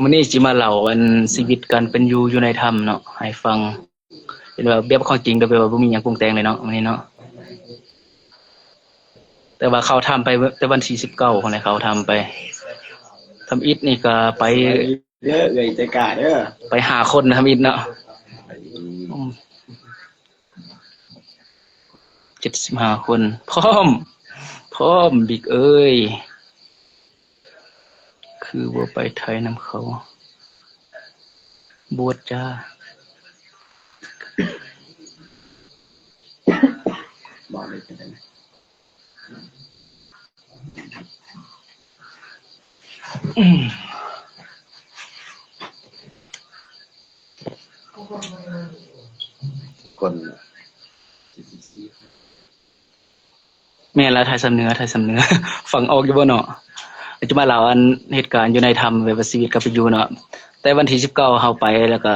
ມື້ນີ້ຊິມາເລົ່າອັນຊີວິດການເປັນຢູ່ ຢູ່ໃນຖ້ຳເນາະ ໃຫ້ຟັງ. ເປັນວ່າແບບຂອງຈິງ ແບບວ່າບໍ່ມີຫຍັງປຸງແຕ່ງເລີຍເນາະ ມື້ນີ້ເນາະ. ແຕ່ວ່າເຂົ້າຖ້ຳໄປແຕ່ວັນທີສິບເກົ້າພຸ້ນແຫຼະ ເຂົ້າຖ້ຳໄປ. ທຳອິດນີ້ກໍໄປ ເດີ ເອື້ອຍໃຈກ້າເດີ ໄປຫ້າຄົນນະ ທຳອິດເນາະ. ອືມ ເຈັດສິບຫ້າຄົນ. ພ້ອມ ພ້ອມ ບິກເອີຍ. ຄືບໍ່ໄປໄທນຳເຂົາ ບວດຈ້າ. ຄົນ ແມ່ນລະ ໄທຊຳເໜືອ ໄທຊຳເໜືອ ຟັງອອກຢູ່ບໍ່ເນາະ? ຈະມາເລົ່າອັນເຫດການຢູ່ໃນຖ້ຳ ແບບວ່າຊີວິດການເປັນຢູ່ເນາະ. ແຕ່ວັນທີສິບເກົ້າເຮົາໄປ ແລ້ວກະ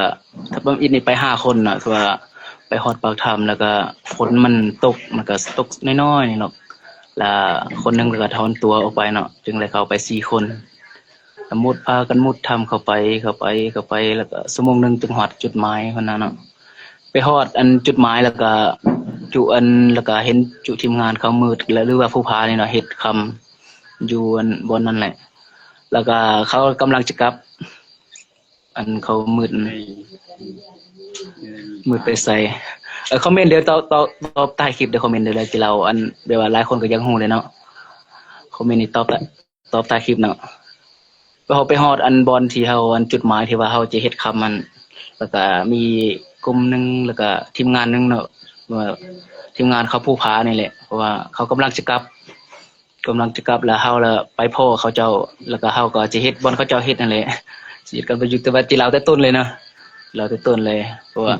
ທຳອິດນີ້ໄປຫ້າຄົນເນາະ ຄືວ່າໄປຮອດປາກຖ້ຳ ແລ້ວກະຝົນມັນຕົກ ມັນກະຕົກນ້ອຍໆນີ້ເນາະ ລະຄົນໜຶ່ງລະກະຖອນຕົວອອກໄປເນາະ ຈຶ່ງໄດ້ເຂົ້າໄປສີ່ຄົນ. ກະມຸດ ພາກັນມຸດຖ້ຳເຂົ້າໄປ ເຂົ້າໄປ ເຂົ້າໄປ ແລ້ວກະຊົ່ວໂມງໜຶ່ງຈຶ່ງຮອດຈຸດໝາຍພຸ້ນນະເນາະ. ໄປຮອດອັນຈຸດໝາຍ ແລ້ວກະຈຸອັນ ແລ້ວກະເຫັນຈຸທີມງານເຂົາມືດ ຫຼືວ່າພູຜານີ້ເນາະ ເຮັດຄຳຢູ່ອັນບ່ອນນັ້ນແຫຼະ. ແລ້ວກະເຂົາກຳລັງຈະກັບ ອັນເຂົາມືດ ມືດໄປໃສ? ເອີ ຄອມເມັນເດີ ຕອບ ຕອບ ຕອບໃຕ້ຄລິບເດີ ຄອມເມັນເດີ ແລ້ວຊິເລົ່າ ອັນແບບວ່າຫຼາຍຄົນກໍຢາກຮູ້ແຫຼະເນາະ ຄອມເມັນນີ້ຕອບ ຕອບໃຕ້ຄລິບເນາະ. ເຮົາໄປຮອດອັນບ່ອນທີ່ເຮົາ ອັນຈຸດໝາຍທີ່ວ່າເຮົາຈະເຮັດຄຳຫັ້ນ ແລ້ວກະມີກຸ່ມໜຶ່ງ ແລ້ວກະທີມງານໜຶ່ງເນາະ ວ່າທີມງານເຂົາພູຜານີ້ແຫຼະ ເພາະວ່າເຂົາກຳລັງຈະກັບ ກຳລັງຈະກັບ ແລ້ວເຮົາລະໄປພໍ້ເຂົາເຈົ້າ ແລ້ວກະເຮົາກໍຈະເຮັດບ່ອນເຂົາເຈົ້າເຮັດຫັ້ນແຫຼະ ຊິເຮັດກັນໄປຢູ່ ແຕ່ວ່າຊິເລົ່າແຕ່ຕົ້ນເລີຍເນາະ ເລົ່າແຕ່ຕົ້ນເລີຍ ເພາະວ່າ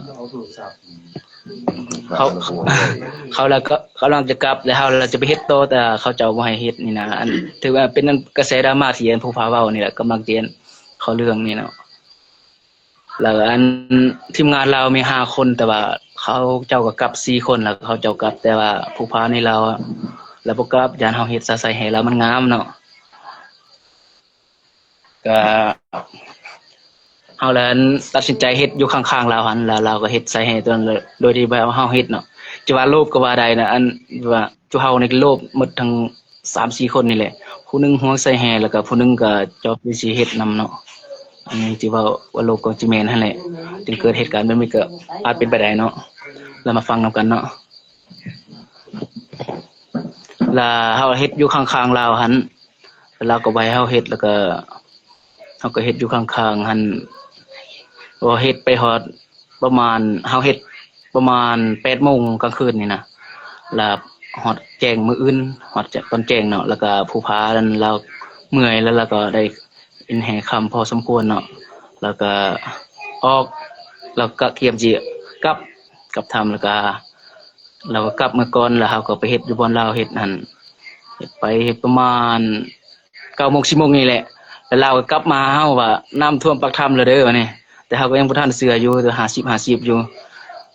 ເຂົາ ເຂົາລະກະກຳລັງຈະກັບ ແລ້ວເຮົາລະຈະໄປເຮັດຕໍ່ ແຕ່ເຂົາເຈົ້າບໍ່ໃຫ້ເຮັດນີ້ນະ. ອັນຖືວ່າເປັນອັນກະແສດຣາມາທີ່ອັນພູຜາເວົ້ານີ້ແຫຼະ ກຳລັງຈະເຂົ້າເລື່ອງນີ້ເນາະ. ແລ້ວອັນທີມງານລາວມີຫ້າຄົນ ແຕ່ວ່າເຂົາເຈົ້າກໍກັບສີ່ຄົນ ແລ້ວເຂົາເຈົ້າກັບ ແຕ່ວ່າພູຜານີ້ລາວ ລາວບໍ່ກັບ ຢ້ານເຮົາເຮັດຊະໃສ່ໃຫ້ລາວມັນງາມເນາະ. ກະເຮົາລະຕັດສິນໃຈເຮັດຢູ່ຂ້າງໆລາວຫັ້ນ ລະລາວກໍເຮັດໃສ່ໃຫ້ໂດຍທີ່ບໍ່ໃຫ້ເຮົາເຮັດເນາະ. ຈະວ່າໂລບກໍວ່າໄດ້ນະ ອັນວ່າຈຸເຮົານີ້ໂລບໝົດທັງສາມສີ່ຄົນນີ້ແຫຼະ ຜູ້ໜຶ່ງຫ່ວງໃສ່ແຮ່ ແລ້ວກໍຜູ້ໜຶ່ງກໍຈອບຢູ່ຊິເຮັດນຳເນາະ. ອັນນີ້ທີ່ເວົ້າວ່າໂລບກໍຊິແມ່ນຫັ້ນແຫຼະ ຈຶ່ງເກີດເຫດການແບບນີ້ກໍອາດເປັນໄປໄດ້ເນາະ. ລະມາຟັງນຳກັນເນາະ. ລະເຮົາເຮັດຢູ່ຂ້າງໆລາວຫັ້ນ ລາວກໍບໍ່ໃຫ້ເຮົາເຮັດ ແລ້ວກໍເຮົາກໍເຮັດຢູ່ຂ້າງໆຫັ້ນ ພໍເຮັດໄປຮອດປະມານ ເຮົາເຮັດປະມານແປດໂມງກາງຄືນນີ້ນະ ລະຮອດແຈ້ງມື້ອື່ນ ຮອດຕອນແຈ້ງເນາະ. ແລ້ວກໍພູຜານັ້ນລາວເມື່ອຍ ແລ້ວລາວກໍໄດ້ເຫັນແຮ່ຄ່ຳພໍສົມຄວນເນາະ ແລ້ວກໍອອກ ແລ້ວກໍກຽມຊິກັບ ກັບຖ້ຳ ແລ້ວກໍ ລາວກໍກັບເມືອກ່ອນ ແລ້ວເຮົາກໍໄປເຮັດຢູ່ບ່ອນລາວເຮັດຫັ້ນ ເຮັດໄປເຮັດປະມານເກົ້າໂມງ ສິບໂມງນີ້ແຫຼະ ແລ້ວລາວກໍກັບມາຫາເຮົາວ່າ ນ້ຳຖ້ວມປາກຖ້ຳແລ້ວເດີ ວ່ານີ້. ແຕ່ເຮົາກໍຍັງບໍ່ທັນເຊື່ອຢູ່ ແຕ່ຫ້າສິບຫ້າສິບຢູ່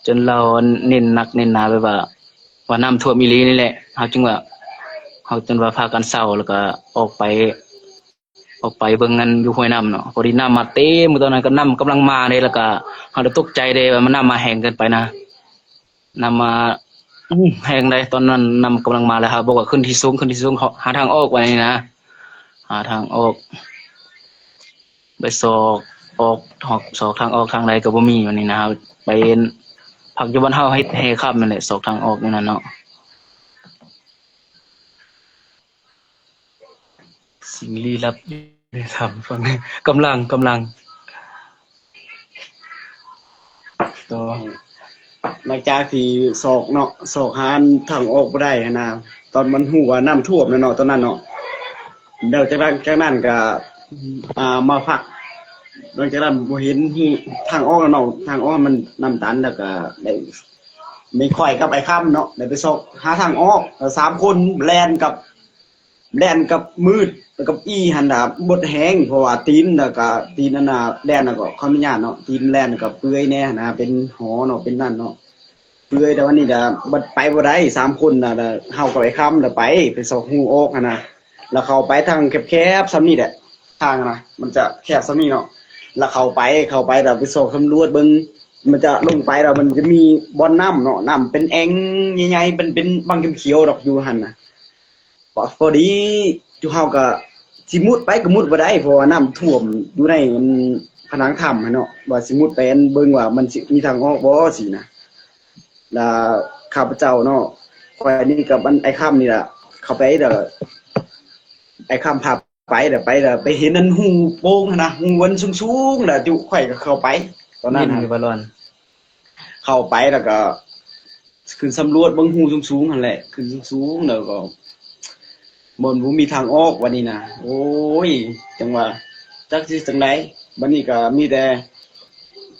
ຈົນລາວເນັ້ນໜັກເນັ້ນໜາ ແບບວ່າ ວ່ານ້ຳຖ້ວມອີ່ຫຼີນີ້ແຫຼະ ເຮົາຈຶ່ງວ່າ ເຮົາຈົນວ່າພາກັນເຊົາ ແລ້ວກໍອອກໄປ ອອກໄປເບິ່ງອັນຢູ່ຫ້ວຍນ້ຳເນາະ ພໍດີນ້ຳມາເຕັມ ຕອນນັ້ນກໍນ້ຳກຳລັງມາເດ້ ແລ້ວກໍເຮົາໄດ້ຕົກໃຈເດ້ວ່າມັນນ້ຳມາແຮງເກີນໄປນະ ນ້ຳມາ ອື ແຮງໃດ໋ ຕອນນັ້ນນ້ຳກຳລັງມາ ແລ້ວເຮົາບອກວ່າຂຶ້ນທີ່ສູງ ຂຶ້ນທີ່ສູງ ຫາທາງອອກ ວ່ານີ້ນະ ຫາທາງອອກ ໄປຊອກອອກ ຊອກ ຊອກທາງອອກທາງໃດກໍບໍ່ມີ ວ່ານີ້ນະ ເຮົາໄປພັກຢູ່ບ່ອນເຮົາເຮັດແຮ່ຄ້ຳນັ້ນແຫຼະ ຊອກທາງອອກຢູ່ນັ້ນເນາະ. ສິ່ງລີ້ລັບຢູ່ໃນຖ້ຳຝັ່ງນີ້ ກຳລັງ ກຳລັງ ຕໍ່ ຫຼັງຈາກທີ່ຊອກເນາະ ຊອກຫາທາງອອກບໍ່ໄດ້ຫັ້ນນະ ຕອນມັນຮູ້ວ່ານ້ຳຖ້ວມແລ້ວເນາະ ຕອນນັ້ນເນາະ ແລ້ວຈາກນັ້ນ ຈາກນັ້ນກໍ ອ່າ ມາພັກ ຫຼັງຈາກນັ້ນບໍ່ເຫັນທາງອອກແລ້ວເນາະ ທາງອອກມັນນ້ຳຕັນ ແລ້ວກໍໄດ້ ມີຂ້ອຍກັບອ້າຍຄຳເນາະ ໄດ້ໄປຊອກຫາທາງອອກ ແລ້ວສາມຄົນແລ່ນກັບ ແລ່ນກັບມືດ ກັບອີ່ຫັ້ນນະ ໝົດແຮງ ເພາະວ່າຕີນ ແລ້ວກະຕີນອັນນະ ແລ່ນ ແລ້ວກໍຂໍອະນຸຍາດເນາະ ຕີນແລ່ນ ແລ້ວກໍເປື່ອຍແດ່ຫັ້ນນະ ເປັນຫໍເນາະ ເປັນນັ້ນເນາະ ເປື່ອຍ ແຕ່ວ່ານີ້ກະ ບັດໄປບໍ່ໄດ້ ສາມຄົນນະ ແລ້ວເຮົາກັບອ້າຍຄຳ ແລ້ວໄປ ໄປຊອກຮູອອກຫັ້ນນະ ແລ້ວເຂົ້າໄປທາງແຄບໆ ສ່ຳນີ້ແຫຼະ ທ າງນະ ມັນຈະແຄບສ່ຳນີ້ເນາະ ແລ້ວເຂົ້າໄປ ເຂົ້າໄປແລ້ວໄປຊອກສຳຫຼວດເບິ່ງ ມັນຈະລົງໄປແລ້ວມັນຈະມີບ່ອນນ້ຳເນາະ ນ້ຳເປັນແອ່ງໃຫຍ່ໆ ເປັນ ເປັນບາງຂຽວໆດອກຢູ່ຫັ້ນນະ. ພໍ ພໍດີຈຸເຮົາກໍຊິມຸດໄປກໍມຸດບໍ່ໄດ້ ເພາະວ່ານ້ຳຖ້ວມຢູ່ໃນອັນຜະໜັງຖ້ຳຫັ້ນເນາະ ວ່າຊິມຸດໄປອັນເບິ່ງວ່າມັນຊິມີທາງອອກບໍ່ຊີ້ນະ. ລະຂ້າພະເຈົ້າເນາະ ຂ້ອຍນີ້ກັບອັນອ້າຍຄຳນີ້ລະ ເຂົ້າໄປແລ້ວ ອ້າຍຄຳພາໄປ ແລ້ວໄປແລ້ວໄປເຫັນອັນຮູໂປ່ງຫັ້ນນະ ຮູອັນສູງໆ ແລ້ວຈຸຂ້ອຍກໍເຂົ້າໄປຕອນນັ້ນຫັ້ນ ເຂົ້າໄປແລ້ວກໍຂຶ້ນສຳຫຼວດເບິ່ງຮູສູງໆຫັ້ນແຫຼະ ຂຶ້ນສູງໆ ແລ້ວກໍ ມັນບໍ່ມີທາງອອກບັດນີ້ນະ ໂອ້ຍ ຈັ່ງວ່າຈັກຊິຈັ່ງໃດ. ບັດນີ້ກໍມີແຕ່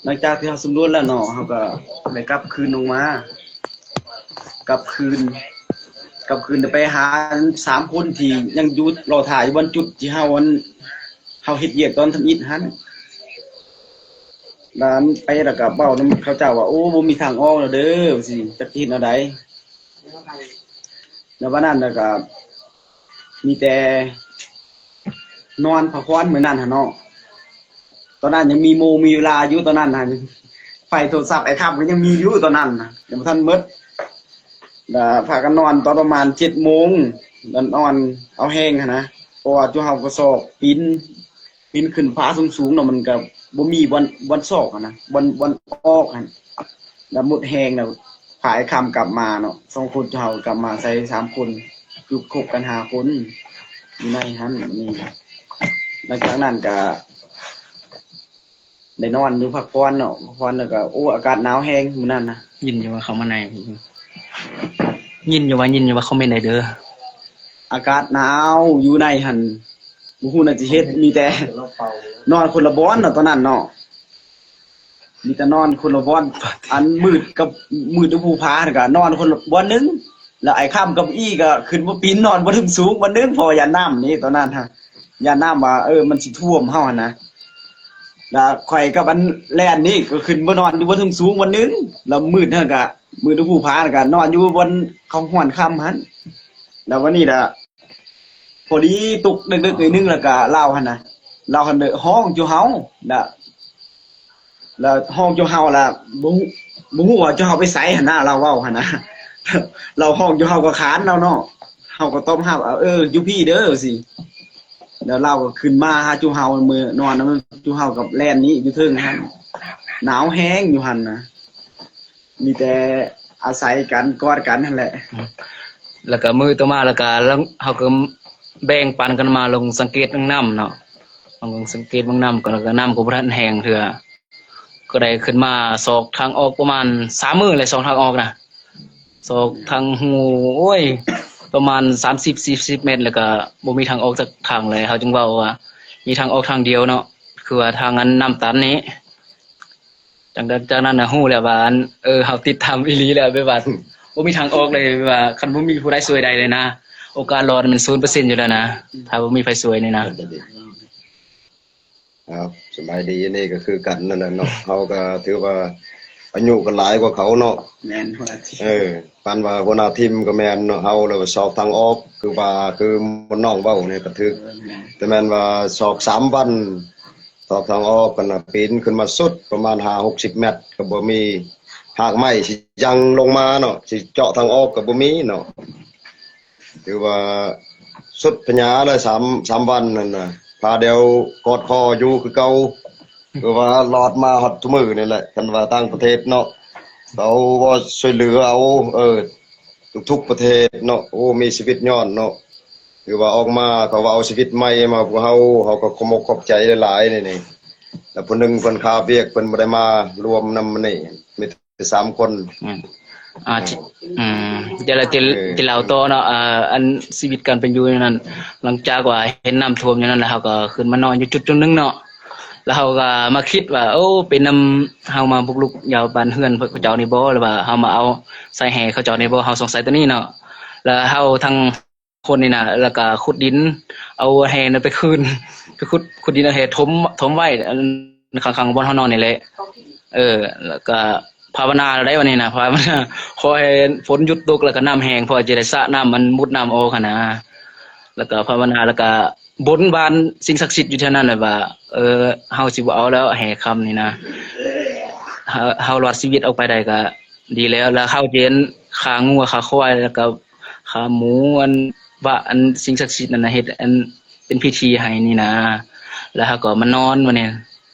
ຫຼັງຈາກທີ່ເຮົາສຳຫຼວດແລ້ວເນາະ ເຮົາກໍໄດ້ກັບຄືນລົງມາ ກັບຄືນ ກັບຄືນໄປຫາສາມຄົນທີ່ຍັງຢູ່ລໍຖ້າຢູ່ບ່ອນຈຸດທີ່ເຮົາອັນ ເຮົາເຮັດວຽກຕອນທຳອິດຫັ້ນ ແລ້ວໄປແລ້ວກໍເວົ້ານຳເຂົາເຈົ້າວ່າ ໂອ້ ບໍ່ມີທາງອອກແລ້ວເດີ ວ່າຊີ້ ຈັກຊິເຮັດແນວໃດ. ແລ້ວບັດນັ້ນແລ້ວກໍມີແຕ່ນອນພັກຜ່ອນມື້ນັ້ນຫັ້ນເນາະ ຕອນນັ້ນຍັງມີໂມງມີເວລາຢູ່ ຕອນນັ້ນຫັ້ນ ໄຟໂທລະສັບອ້າຍຄຳກໍຍັງມີຢູ່ຕອນນັ້ນນະ ຍັງບໍ່ທັນໝົດ. ແລ້ວພາກັນນອນຕອນປະມານເຈັດໂມງ ແລ້ວນອນເອົາແຮງຫັ້ນນະ ເພາະວ່າຈຸເຮົາກໍຊອກປີນ ປີນຂຶ້ນຜາສູງໆເນາະ ມັນກໍບໍ່ມີບ່ອນ ບ່ອນຊອກຫັ້ນນະ ບ່ອນ ບ່ອນອອກຫັ້ນ ແລ້ວໝົດແຮງແລ້ວ ພາອ້າຍຄຳກັບມາເນາະ ສອງຄົນເຮົາກັບມາໃສ່ສາມຄົນ ຄືຄົບກັນຫ້າຄົນຢູ່ໃນຫັ້ນ. ນີ້ ຫຼັງຈາກນັ້ນກໍໄດ້ນອນຢູ່ພັກຜ່ອນເນາະ ພັກຜ່ອນແລ້ວກໍ ໂອ້ ອາກາດໜາວແຮງມື້ນັ້ນນະ ຍິນຢູ່ວ່າເຂົ້າມາໃນ ຍິນຢູ່ວ່າ ຍິນຢູ່ວ່າຄອມເມັນໄດ້ເດີ ອາກາດໜາວຢູ່ໃນຫັ້ນ ບໍ່ຮູ້ແນວຊິເຮັດ ມີແຕ່ນອນຄົນລະບ່ອນເນາະ ຕອນນັ້ນເນາະ ມີແຕ່ນອນຄົນລະບ່ອນ ອັນມືດກັບ ມືດຢູ່ພູຜາຫັ້ນກະນອນຄົນລະບ່ອນໜຶ່ງ ແລ້ວອ້າຍຄຳກັບອີ່ກໍຂຶ້ນມາປີນນອນບ່ອນເທິງສູງບ່ອນໜຶ່ງ ເພາະວ່າຢ້ານນ້ຳນີ້ຕອນນັ້ນຫັ້ນ ຢ້ານນ້ຳວ່າ ເອີ ມັນຊິຖ້ວມເຮົາຫັ້ນນະ ແລ້ວຂ້ອຍກັບອັນແລນນີ້ກໍຂຶ້ນມານອນຢູ່ບ່ອນເທິງສູງບ່ອນໜຶ່ງ ແລ້ວມືດຫັ້ນກະ ມືດຢູ່ພູຜາຫັ້ນກະນອນຢູ່ບ່ອນເຂົາຮ້ອນຄຳຫັ້ນ ແລ້ວວັນນີ້ລະ ພໍດີຕົກເດິກໆໜ້ອຍໜຶ່ງ ແລ້ວກະລາວຫັ້ນນະ ລາວຫັ້ນເດີຮ້ອງຈຸເຮົາ ລະ ລະຮ້ອງຈຸເຮົາ ລະບໍ່ ບໍ່ຮູ້ວ່າຈຸເຮົາໄປໃສຫັ້ນນະ ລາວເວົ້າຫັ້ນນະ ລາວຮ້ອງຈຸເຮົາກໍຂານລາວເນາະ ເຮົາກໍຕອບຮັບ ເອີ ຢູ່ພີ້ເດີ ວ່າຊີ້ ລະລາວກໍຂຶ້ນມາຫາຈຸເຮົາ ມື້ນອນນຳຈຸເຮົາກັບແລນນີ້ຢູ່ເທິງຫັ້ນ ໜາວແຮງຢູ່ຫັ້ນນະ. ມີແຕ່ອາໄສກັນ ກອດກັນຫັ້ນແຫຼະ ແລ້ວກໍມື້ຕໍ່ມາ ແລ້ວກໍເຮົາກໍແບ່ງປັນກັນມາລົງສັງເກດເບິ່ງນ້ຳເນາະ ລົງສັງເກດເບິ່ງນ້ຳ ກໍ ແລ້ວກໍນ້ຳກໍບໍ່ທັນແຫ້ງເທື່ອ ກໍໄດ້ຂຶ້ນມາຊອກທາງອອກປະມານສາມມື້ແຫຼະ ຊອກທາງອອກນະ ຊອກທາງຮູ ໂອ້ຍ ປະມານສາມສິບ ສີ່ສິບແມັດ ແລ້ວກໍບໍ່ມີທາງອອກຈັກທາງເລີຍ ເຮົາຈຶ່ງເວົ້າວ່າມີທາງອອກທາງດຽວເນາະ ຄືວ່າທາງອັນນ້ຳຕັນນີ້ ຈາກ ຈາກນັ້ນນະ ຮູ້ແລ້ວວ່າ ອັນ ເອີ ເຮົາຕິດຖ້ຳອີ່ຫຼີແລ້ວ ແບບວ່າ ບໍ່ມີທາງອອກເລີຍ ແບບວ່າ ຄັນບໍ່ມີຜູ້ໃດຊ່ວຍໄດ້ເລີຍນະ ໂອກາດລອດມັນສູນເປີເຊັນຢູ່ແລ້ວນະ ຖ້າບໍ່ມີໃຜຊ່ວຍນີ້ນະ. ຄຣັບ ສະບາຍດີ ອັນນີ້ກໍຄືກັນນັ້ນແຫຼະເນາະ ເຮົາກໍຖືວ່າອາຍຸກໍຫຼາຍກວ່າເຂົາເນາະ ແມ່ນ ຫົວໜ້າທີມ ເອີ ປານວ່າຫົວໜ້າທີມກໍແມ່ນເນາະ ເຮົາແລ້ວກໍຊອກທາງອອກ ຄືວ່າ ຄືໝົດນ້ອງເວົ້ານີ້ກໍຖືກ ເອີ ແມ່ນ ແຕ່ແມ່ນວ່າຊອກສາມວັນ ຊອກທາງອອກກັນນະ ປີນຂຶ້ນມາສຸດປະມານຫ້າຫົກສິບແມັດ ກໍບໍ່ມີຮາກໄມ້ຊິຍັງລົງມາເນາະ ຊິເຈາະທາງອອກກໍບໍ່ມີເນາະ ຖືວ່າສຸດພະຍາແລ້ວ ສາມ ສາມວັນນັ້ນນະ ພາດຽວກອດຄໍຢູ່ຄືເກົ່າ ຄືວ່າລອດມາຮອດທຸກມື້ນີ້ແຫຼະ ຄັນວ່າຕ່າງປະເທດເນາະ ເຂົາບໍ່ຊ່ວຍເຫຼືອເອົາ ເອີ ທຸກໆປະເທດເນາະ ໂອ້ ມີຊີວິດຍ້ອນເນາະ ຖືວ່າອອກມາ ເຂົາວ່າເອົາຊີວິດໃໝ່ມາພວກເຮົາ ເຮົາກໍຂອບອົກຂອບໃຈຫຼາຍໆ ນີ້ ນີ້ ແລ້ວຜູ້ໜຶ່ງເພິ່ນຄາວຽກ ເພິ່ນບໍ່ໄດ້ມາລວມນຳມື້ນີ້ ມີແຕ່ສາມຄົນ ອືມ ອ່າ ອືມ ຈະ ຈະ ຈະເລົ່າຕໍ່ເນາະ ເອີ ອັນຊີວິດການເປັນຢູ່ນັ້ນ ຫຼັງຈາກວ່າເຫັນນ້ຳຖ້ວມຢູ່ນັ້ນແລ້ວ ເຮົາກໍຂຶ້ນມານອນຢູ່ຈຸດໆໜຶ່ງເນາະ ແລ້ວເຮົາກໍມາຄິດວ່າ ໂອ້ ເປັນນຳເຮົາມາບຸກລຸກຢາວບ້ານເຮືອນເຂົາເຈົ້ານີ້ບໍ່ ຫຼືວ່າເຮົາມາເອົາໃສ່ແຮ່ເຂົາເຈົ້ານີ້ບໍ່ ເຮົາສົງໄສຕົວນີ້ເນາະ ແລ້ວເຮົາທັງ ຄົນນີ້ນະ ແລ້ວກະຂຸດດິນ ເອົາແຮ່ນັ້ນໄປຄືນ ໄປຂຸດ ຂຸດດິນເອົາແຮ່ຖົມ ຖົມໄວ້ ອັນ ຂ້າງໆບ່ອນເຮົານອນນີ້ແຫຼະ ເອີ ແລ້ວກະພາວະນາແລ້ວໃດ໋ ບັດນີ້ນະ ພາວະນາ ຂໍໃຫ້ຝົນຢຸດຕົກ ແລ້ວກະນ້ຳແຫ້ງ ພໍຈະໄດ້ສະນ້ຳ ມັນມຸດນ້ຳອອກຫັ້ນນະ ແລ້ວກະພາວະນາ ແລ້ວກະ ບົນບານສິ່ງສັກສິດຢູ່ແຖວນັ້ນແຫຼະວ່າ ເອີ ເຮົາຊິບໍ່ເອົາແລ້ວແຮ່ຄຳນີ້ນະ ເຮົາ ເຮົາລອດຊີວິດອອກໄປໄດ້ກະດີແລ້ວ ແລ້ວເຮົາຊິເຫັນຂ້າງົວຂ້າຄວາຍ ແລ້ວກະຂ້າໝູ ອັນ ວະ ອັນສິ່ງສັກສິດນັ້ນນະ ເຮັດອັນເປັນພິທີໃຫ້ນີ້ນະ ແລ້ວເຮົາກໍມານອນ ບາດນີ້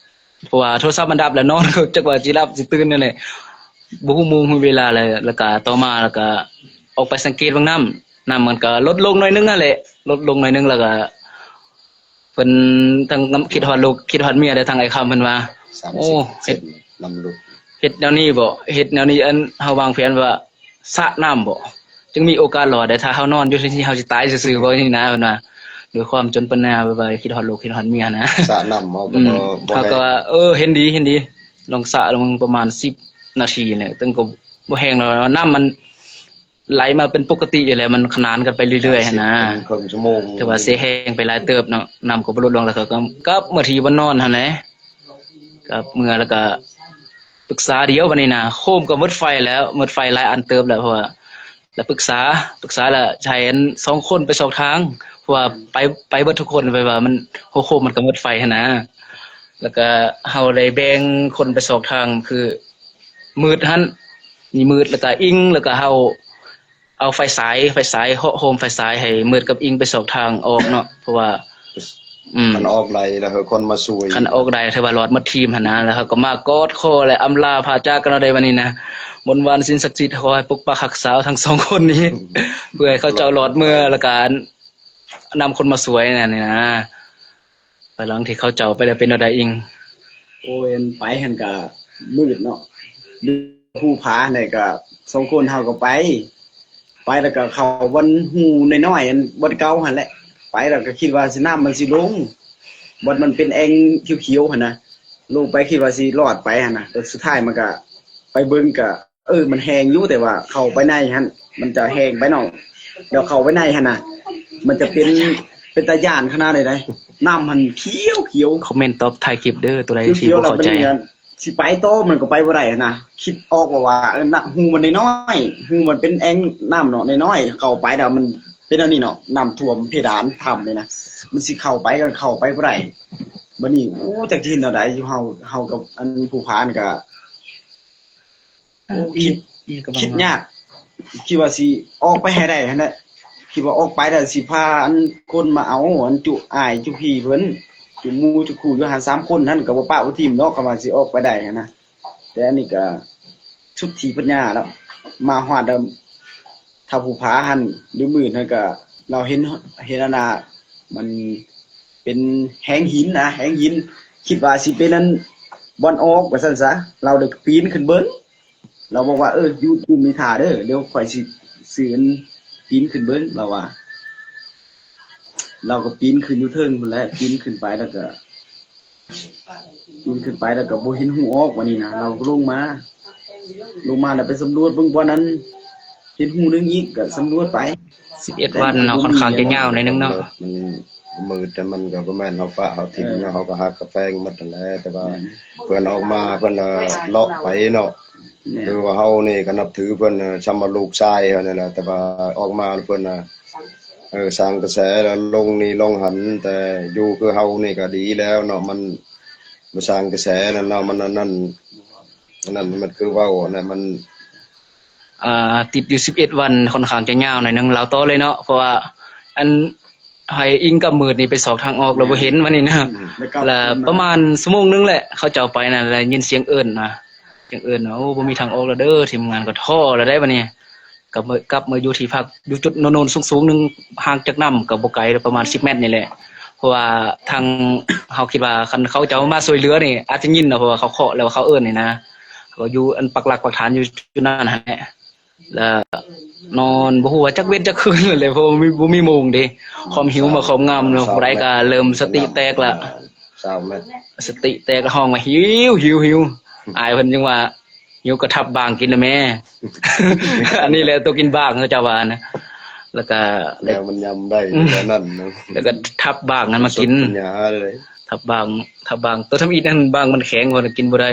ເພາະວ່າໂທລະສັບມັນດັບແລ້ວ ນອນກໍຈັກວ່າຊິຫຼັບຊິຕື່ນນັ້ນແຫຼະ ບໍ່ຮູ້ໂມງຮູ້ເວລາແລ້ວ ແລ້ວກະຕໍ່ມາ ແລ້ວກະອອກໄປສັງເກດເບິ່ງນ້ຳ ນ້ຳມັນກະລົດລົງໜ້ອຍໜຶ່ງຫັ້ນແຫຼະ ລົດລົງໜ້ອຍໜຶ່ງ ແລ້ວກະເພິ່ນທັງຄິດຮອດລູກ ຄິດຮອດເມຍ ແລະທັງອ້າຍຄຳເພິ່ນວ່າ ໂອ້ ເຮັດ ເຮັດແນວນີ້ບໍ ເຮັດແນວນີ້ ອັນເຮົາວາງແຜນວ່າ ສະນ້ຳບໍ ຈຶ່ງມີໂອກາດລອດໄດ້ ຖ້າເຮົານອນຢູ່ທີ່ນີ້ ເຮົາຊິຕາຍຊື່ໆບໍ ນີ້ນະ ເພິ່ນວ່າ ດ້ວຍຄວາມຈົນປັນຍາ ແບບວ່າຄິດຮອດລູກ ຄິດຮອດເມຍນະ ສະນ້ຳເຮົາກໍ ອືມ ບໍ່ ເຮົາກໍວ່າ ເອີ ເຫັນດີ ເຫັນດີ ລອງສະລອງປະມານສິບນາທີນີ້ ເຖິງກໍບໍ່ແຮງດອກ ນ້ຳມັນໄຫຼມາເປັນປົກກະຕິຢູ່ແລ້ວ ມັນຂະໜານກັນໄປເລື້ອຍໆຫັ້ນນະ ເປັນເຄິ່ງຊົ່ວໂມງ ຖືວ່າເສຍແຮງໄປຫຼາຍເຕີບເນາະ ນ້ຳກໍບໍ່ລົດລົງ ແລ້ວເຂົາກໍກັບມາທີ່ບ່ອນນອນຫັ້ນແຫຼະ ກັບເມືອແລ້ວກໍປຶກສາດຽວ ບາດນີ້ນະ ໂຄມກໍໝົດໄຟແລ້ວ ໝົດໄຟຫຼາຍອັນເຕີບແລ້ວ ເພາະວ່າ ແລ້ວປຶກສາ ປຶກສາແລ້ວໃຫ້ອັນສອງຄົນໄປສອກທາງ ເພາະວ່າໄປ ໄປເບິດທຸກຄົນ ແບບວ່າມັນ ຫົວໂຄມມັນກໍໝົດໄຟຫັ້ນນະ ແລ້ວກໍເຮົາໄດ້ແບ່ງຄົນໄປສອກທາງ ຄືມືດຫັ້ນ ມີມືດ ແລ້ວກໍອິງ ແລ້ວກໍເຮົາເອົາໄຟສາຍ ໄຟສາຍ ເຫາະໂຮມໄຟສາຍໃຫ້ມືດກັບອິງໄປສອກທາງອອກເນາະ ເພາະວ່າ ອືມ ຄັນອອກໄດ້ແລ້ວ ເຮົາຄົນມາຊ່ວຍ ຄັນອອກໄດ້ຖືວ່າລອດໝົດທີມຫັ້ນນະ ແລ້ວເຮົາກໍມາກອດຄໍ ແລະ ອຳລາພາຈາກກັນເອົາໄດ້ ບາດນີ້ນະ ບົນບານສິ່ງສັກສິດ ຂໍໃຫ້ປົກປັກຮັກສາທັງສອງຄົນນີ້ ເພື່ອໃຫ້ເຂົາເຈົ້າລອດເມືອ ແລ້ວກະນຳຄົນມາຊ່ວຍນັ້ນນີ້ນະ ພາຍຫຼັງທີ່ເຂົາເຈົ້າໄປແລ້ວເປັນແນວໃດອີງ? ໂອ້ຍ ໄປຫັ້ນກະມືດເນາະ ພູຜາຫັ້ນແຫຼະ ກະສອງຄົນເຮົາກໍໄປ ໄປແລ້ວກໍເຂົ້າບ່ອນຮູນ້ອຍໆ ອັນບ່ອນເກົ່າຫັ້ນແຫຼະ ໄປແລ້ວກໍຄິດວ່າຊິ ນ້ຳມັນຊິລົງ ບ່ອນມັນເປັນແອ່ງຂຽວໆຫັ້ນນະ ລົງໄປຄິດວ່າຊິລອດໄປຫັ້ນນະ ແຕ່ສຸດທ້າຍມັນກໍໄປເບິ່ງກໍ ເອີ ມັນແຫ້ງຢູ່ ແຕ່ວ່າເຂົ້າໄປໃນຫັ້ນ ມັນຈະແຫ້ງໄປເນາະ ແລ້ວເຂົ້າໄປໃນຫັ້ນນະ ມັນຈະເປັນ ເປັນຕາຢ້ານຂະໜາດໃດໃດ ນ້ຳຫັ້ນຂຽວໆ ຄອມເມັນຕອບທ້າຍຄລິບເດີ ຕົວໃດທີ່ບໍ່ເຂົ້າໃຈ ຂຽວໆ ແລ້ວບັດນີ້ ຊິໄປຕໍ່ມັນກໍໄປບໍ່ໄດ້ຫັ້ນນະ ຄິດອອກແລ້ວວ່າ ເອີ ນະ ຮູມັນນ້ອຍໆ ຮູມັນເປັນແອ່ງນ້ຳເນາະ ນ້ອຍໆ ເຂົ້າໄປແລ້ວມັນເປັນອັນນີ້ເນາະ ນ້ຳຖ້ວມເພດານຖ້ຳນີ້ນະ ມັນຊິເຂົ້າໄປກໍເຂົ້າໄປບໍ່ໄດ້ ບັດນີ້ ໂອ້ ຈັກຊິເຮັດແນວໃດຢູ່ ເຮົາ ເຮົາກັບອັນຜູ້ພານກໍ ໂອ້ ຄິດ ຄິດຍາກ ຄິດວ່າຊິອອກໄປໃຫ້ໄດ້ຫັ້ນແຫຼະ ຄິດວ່າອອກໄປແລ້ວຊິພາອັນຄົນມາເອົາ ອັນຈຸອ້າຍຈຸພີ່ເພິ່ນ ຈຸໝູ່ຈຸຄູ່ຢູ່ຫັ້ນ ສາມຄົນຫັ້ນ ກໍບໍ່ປະບໍ່ຖິ້ມດອກ ຄຳວ່າຊິອອກໄປໄດ້ຫັ້ນນະ ແຕ່ອັນນີ້ກໍສຸດທີ່ປັນຍາແລ້ວ ມາຮອດແລ້ວ ທ້າວພູຜາຫັ້ນ ຫຼື ໝື່ນຫັ້ນກໍ ລາວເຫັນ ເຫັນອັນນ່າ ມັນເປັນແຮງຫີນນະ ແຮງຫີນ ຄິດວ່າຊິເປັນອັນບ່ອນອອກວ່າຊັ້ນຊະ ລາວໄດ້ປີນຂຶ້ນເບິ່ງ ລາວບອກວ່າ ເອີ ຢູ່ ຢູ່ນີ້ຖ້າເດີ ດຽວຂ້ອຍຊິ ຊິອັນປີນຂຶ້ນເບິ່ງ ລາວວ່າ ລາວກໍປີນຂຶ້ນຢູ່ເທິງພຸ້ນແຫຼະ ປີນຂຶ້ນໄປແລ້ວກໍ ປີນຂຶ້ນໄປແລ້ວກໍບໍ່ເຫັນຮູອອກ ບາດນີ້ນະ ລາວກໍລົງມາ ລົງມາແລ້ວໄປສຳຫຼວດເບິ່ງບ່ອນນັ້ນ ເຫັນຮູໜຶ່ງອີກ ກໍສຳຫຼວດໄປ ສິບເອັດວັນເນາະ ຂ້ອນຂ້າງຈະຍາວໜ້ອຍໜຶ່ງເນາະ ມັນມືດ ແຕ່ມັນກໍບໍ່ແມ່ນເຮົາປະເຮົາຖິ້ມເນາະ ເອີ ເຮົາກໍຮັກກັບແພງໝົດຫັ້ນແຫຼະ ແຕ່ວ່າ ແມ່ນ ເພິ່ນອອກມາ ເພິ່ນ ເອີ ເລາະໄປເນາະ ແມ່ນ ຄືວ່າເຮົານີ້ກໍນັບຖືເພິ່ນ ເອີ ສ່ຳວ່າລູກຊາຍເຮົານີ້ແຫຼະ ແຕ່ວ່າອອກມາເພິ່ນ ເອີ ສ້າງກະແສແລ້ວລົງນີ້ລົງຫັ້ນ ແຕ່ຢູ່ຄືເຮົານີ້ກໍດີແລ້ວເນາະ ມັນບໍ່ສ້າງກະແສນັ້ນເນາະ ມັນອັນນັ້ນ ອັນນັ້ນມັນຄືເວົ້ານະ ມັນ ອ່າ ຕິດຢູ່ສິບເອັດວັນ ຂ້ອນຂ້າງຈະຍາວໜ້ອຍໜຶ່ງ ເລົ່າຕໍ່ເລີຍເນາະ ເພາະວ່າ ອັນ ໃຫ້ອີງກັບມືດນີ້ໄປຊອກທາງອອກແລ້ວບໍ່ເຫັນ ບາດນີ້ນະ ອືມ ແລ້ວປະມານຊົ່ວໂມງໜຶ່ງແຫຼະ ເຂົາເຈົ້າໄປນັ້ນ ໄດ້ຍິນສຽງເອີ້ນນະ ສຽງເອີ້ນນະ ໂອ້ ບໍ່ມີທາງອອກແລ້ວເດີ ທີມງານກໍທໍ້ແລ້ວໄດ໋ ບາດນີ້ ກັບເມືອ ກັບເມືອຢູ່ທີ່ພັກ ຢູ່ຈຸດໂນນໆສູງໆໜຶ່ງ ຫ່າງຈາກນ້ຳກໍບໍ່ໄກ ປະມານສິບແມັດນີ້ແຫຼະ ເພາະວ່າທາງເຮົາຄິດວ່າ ຄັນເຂົາເຈົ້າມາຊ່ວຍເຫຼືອນີ້ ອາດຈະຍິນເນາະ ເພາະວ່າເຂົາເຄາະແລ້ວເຂົາເອີ້ນນີ້ນະ ເຂົາຢູ່ອັນປັກຫຼັກປັກຖານຢູ່ຈຸດນັ້ນຫັ້ນແຫຼະ ແລ້ວນອນບໍ່ຮູ້ວ່າຈັກເວັນຈັກຄືນແຫຼະ ເພາະວ່າບໍ່ມີ ບໍ່ມີໂມງເດ້ ຄວາມຫິວມາຄອບງຳເນາະ ຜູ້ໃດກໍເລີ່ມສະຕິແຕກລະ ຊາວແມັດ ສະຕິແຕກ ຮ້ອງວ່າ ຫິວ ຫິວ ຫິວ ອ້າຍເພິ່ນຈຶ່ງວ່າ ຫິວກໍທັບບາງກິນນະແມ່ ອັນນີ້ແຫຼະໂຕກິນບາງເຂົາເຈົ້າວ່ານະ ແລ້ວກໍ ແລ້ວມັນຍຳໄດ້ ອືມ ແນວນັ້ນນະ ແລ້ວກໍທັບບາງນັ້ນມາກິນ ສົດປັນຍາເລີຍ ທັບບາງ ທັບບາງ ໂຕທຳອິດຫັ້ນບາງມັນແຂງ ເພິ່ນກິນບໍ່ໄດ້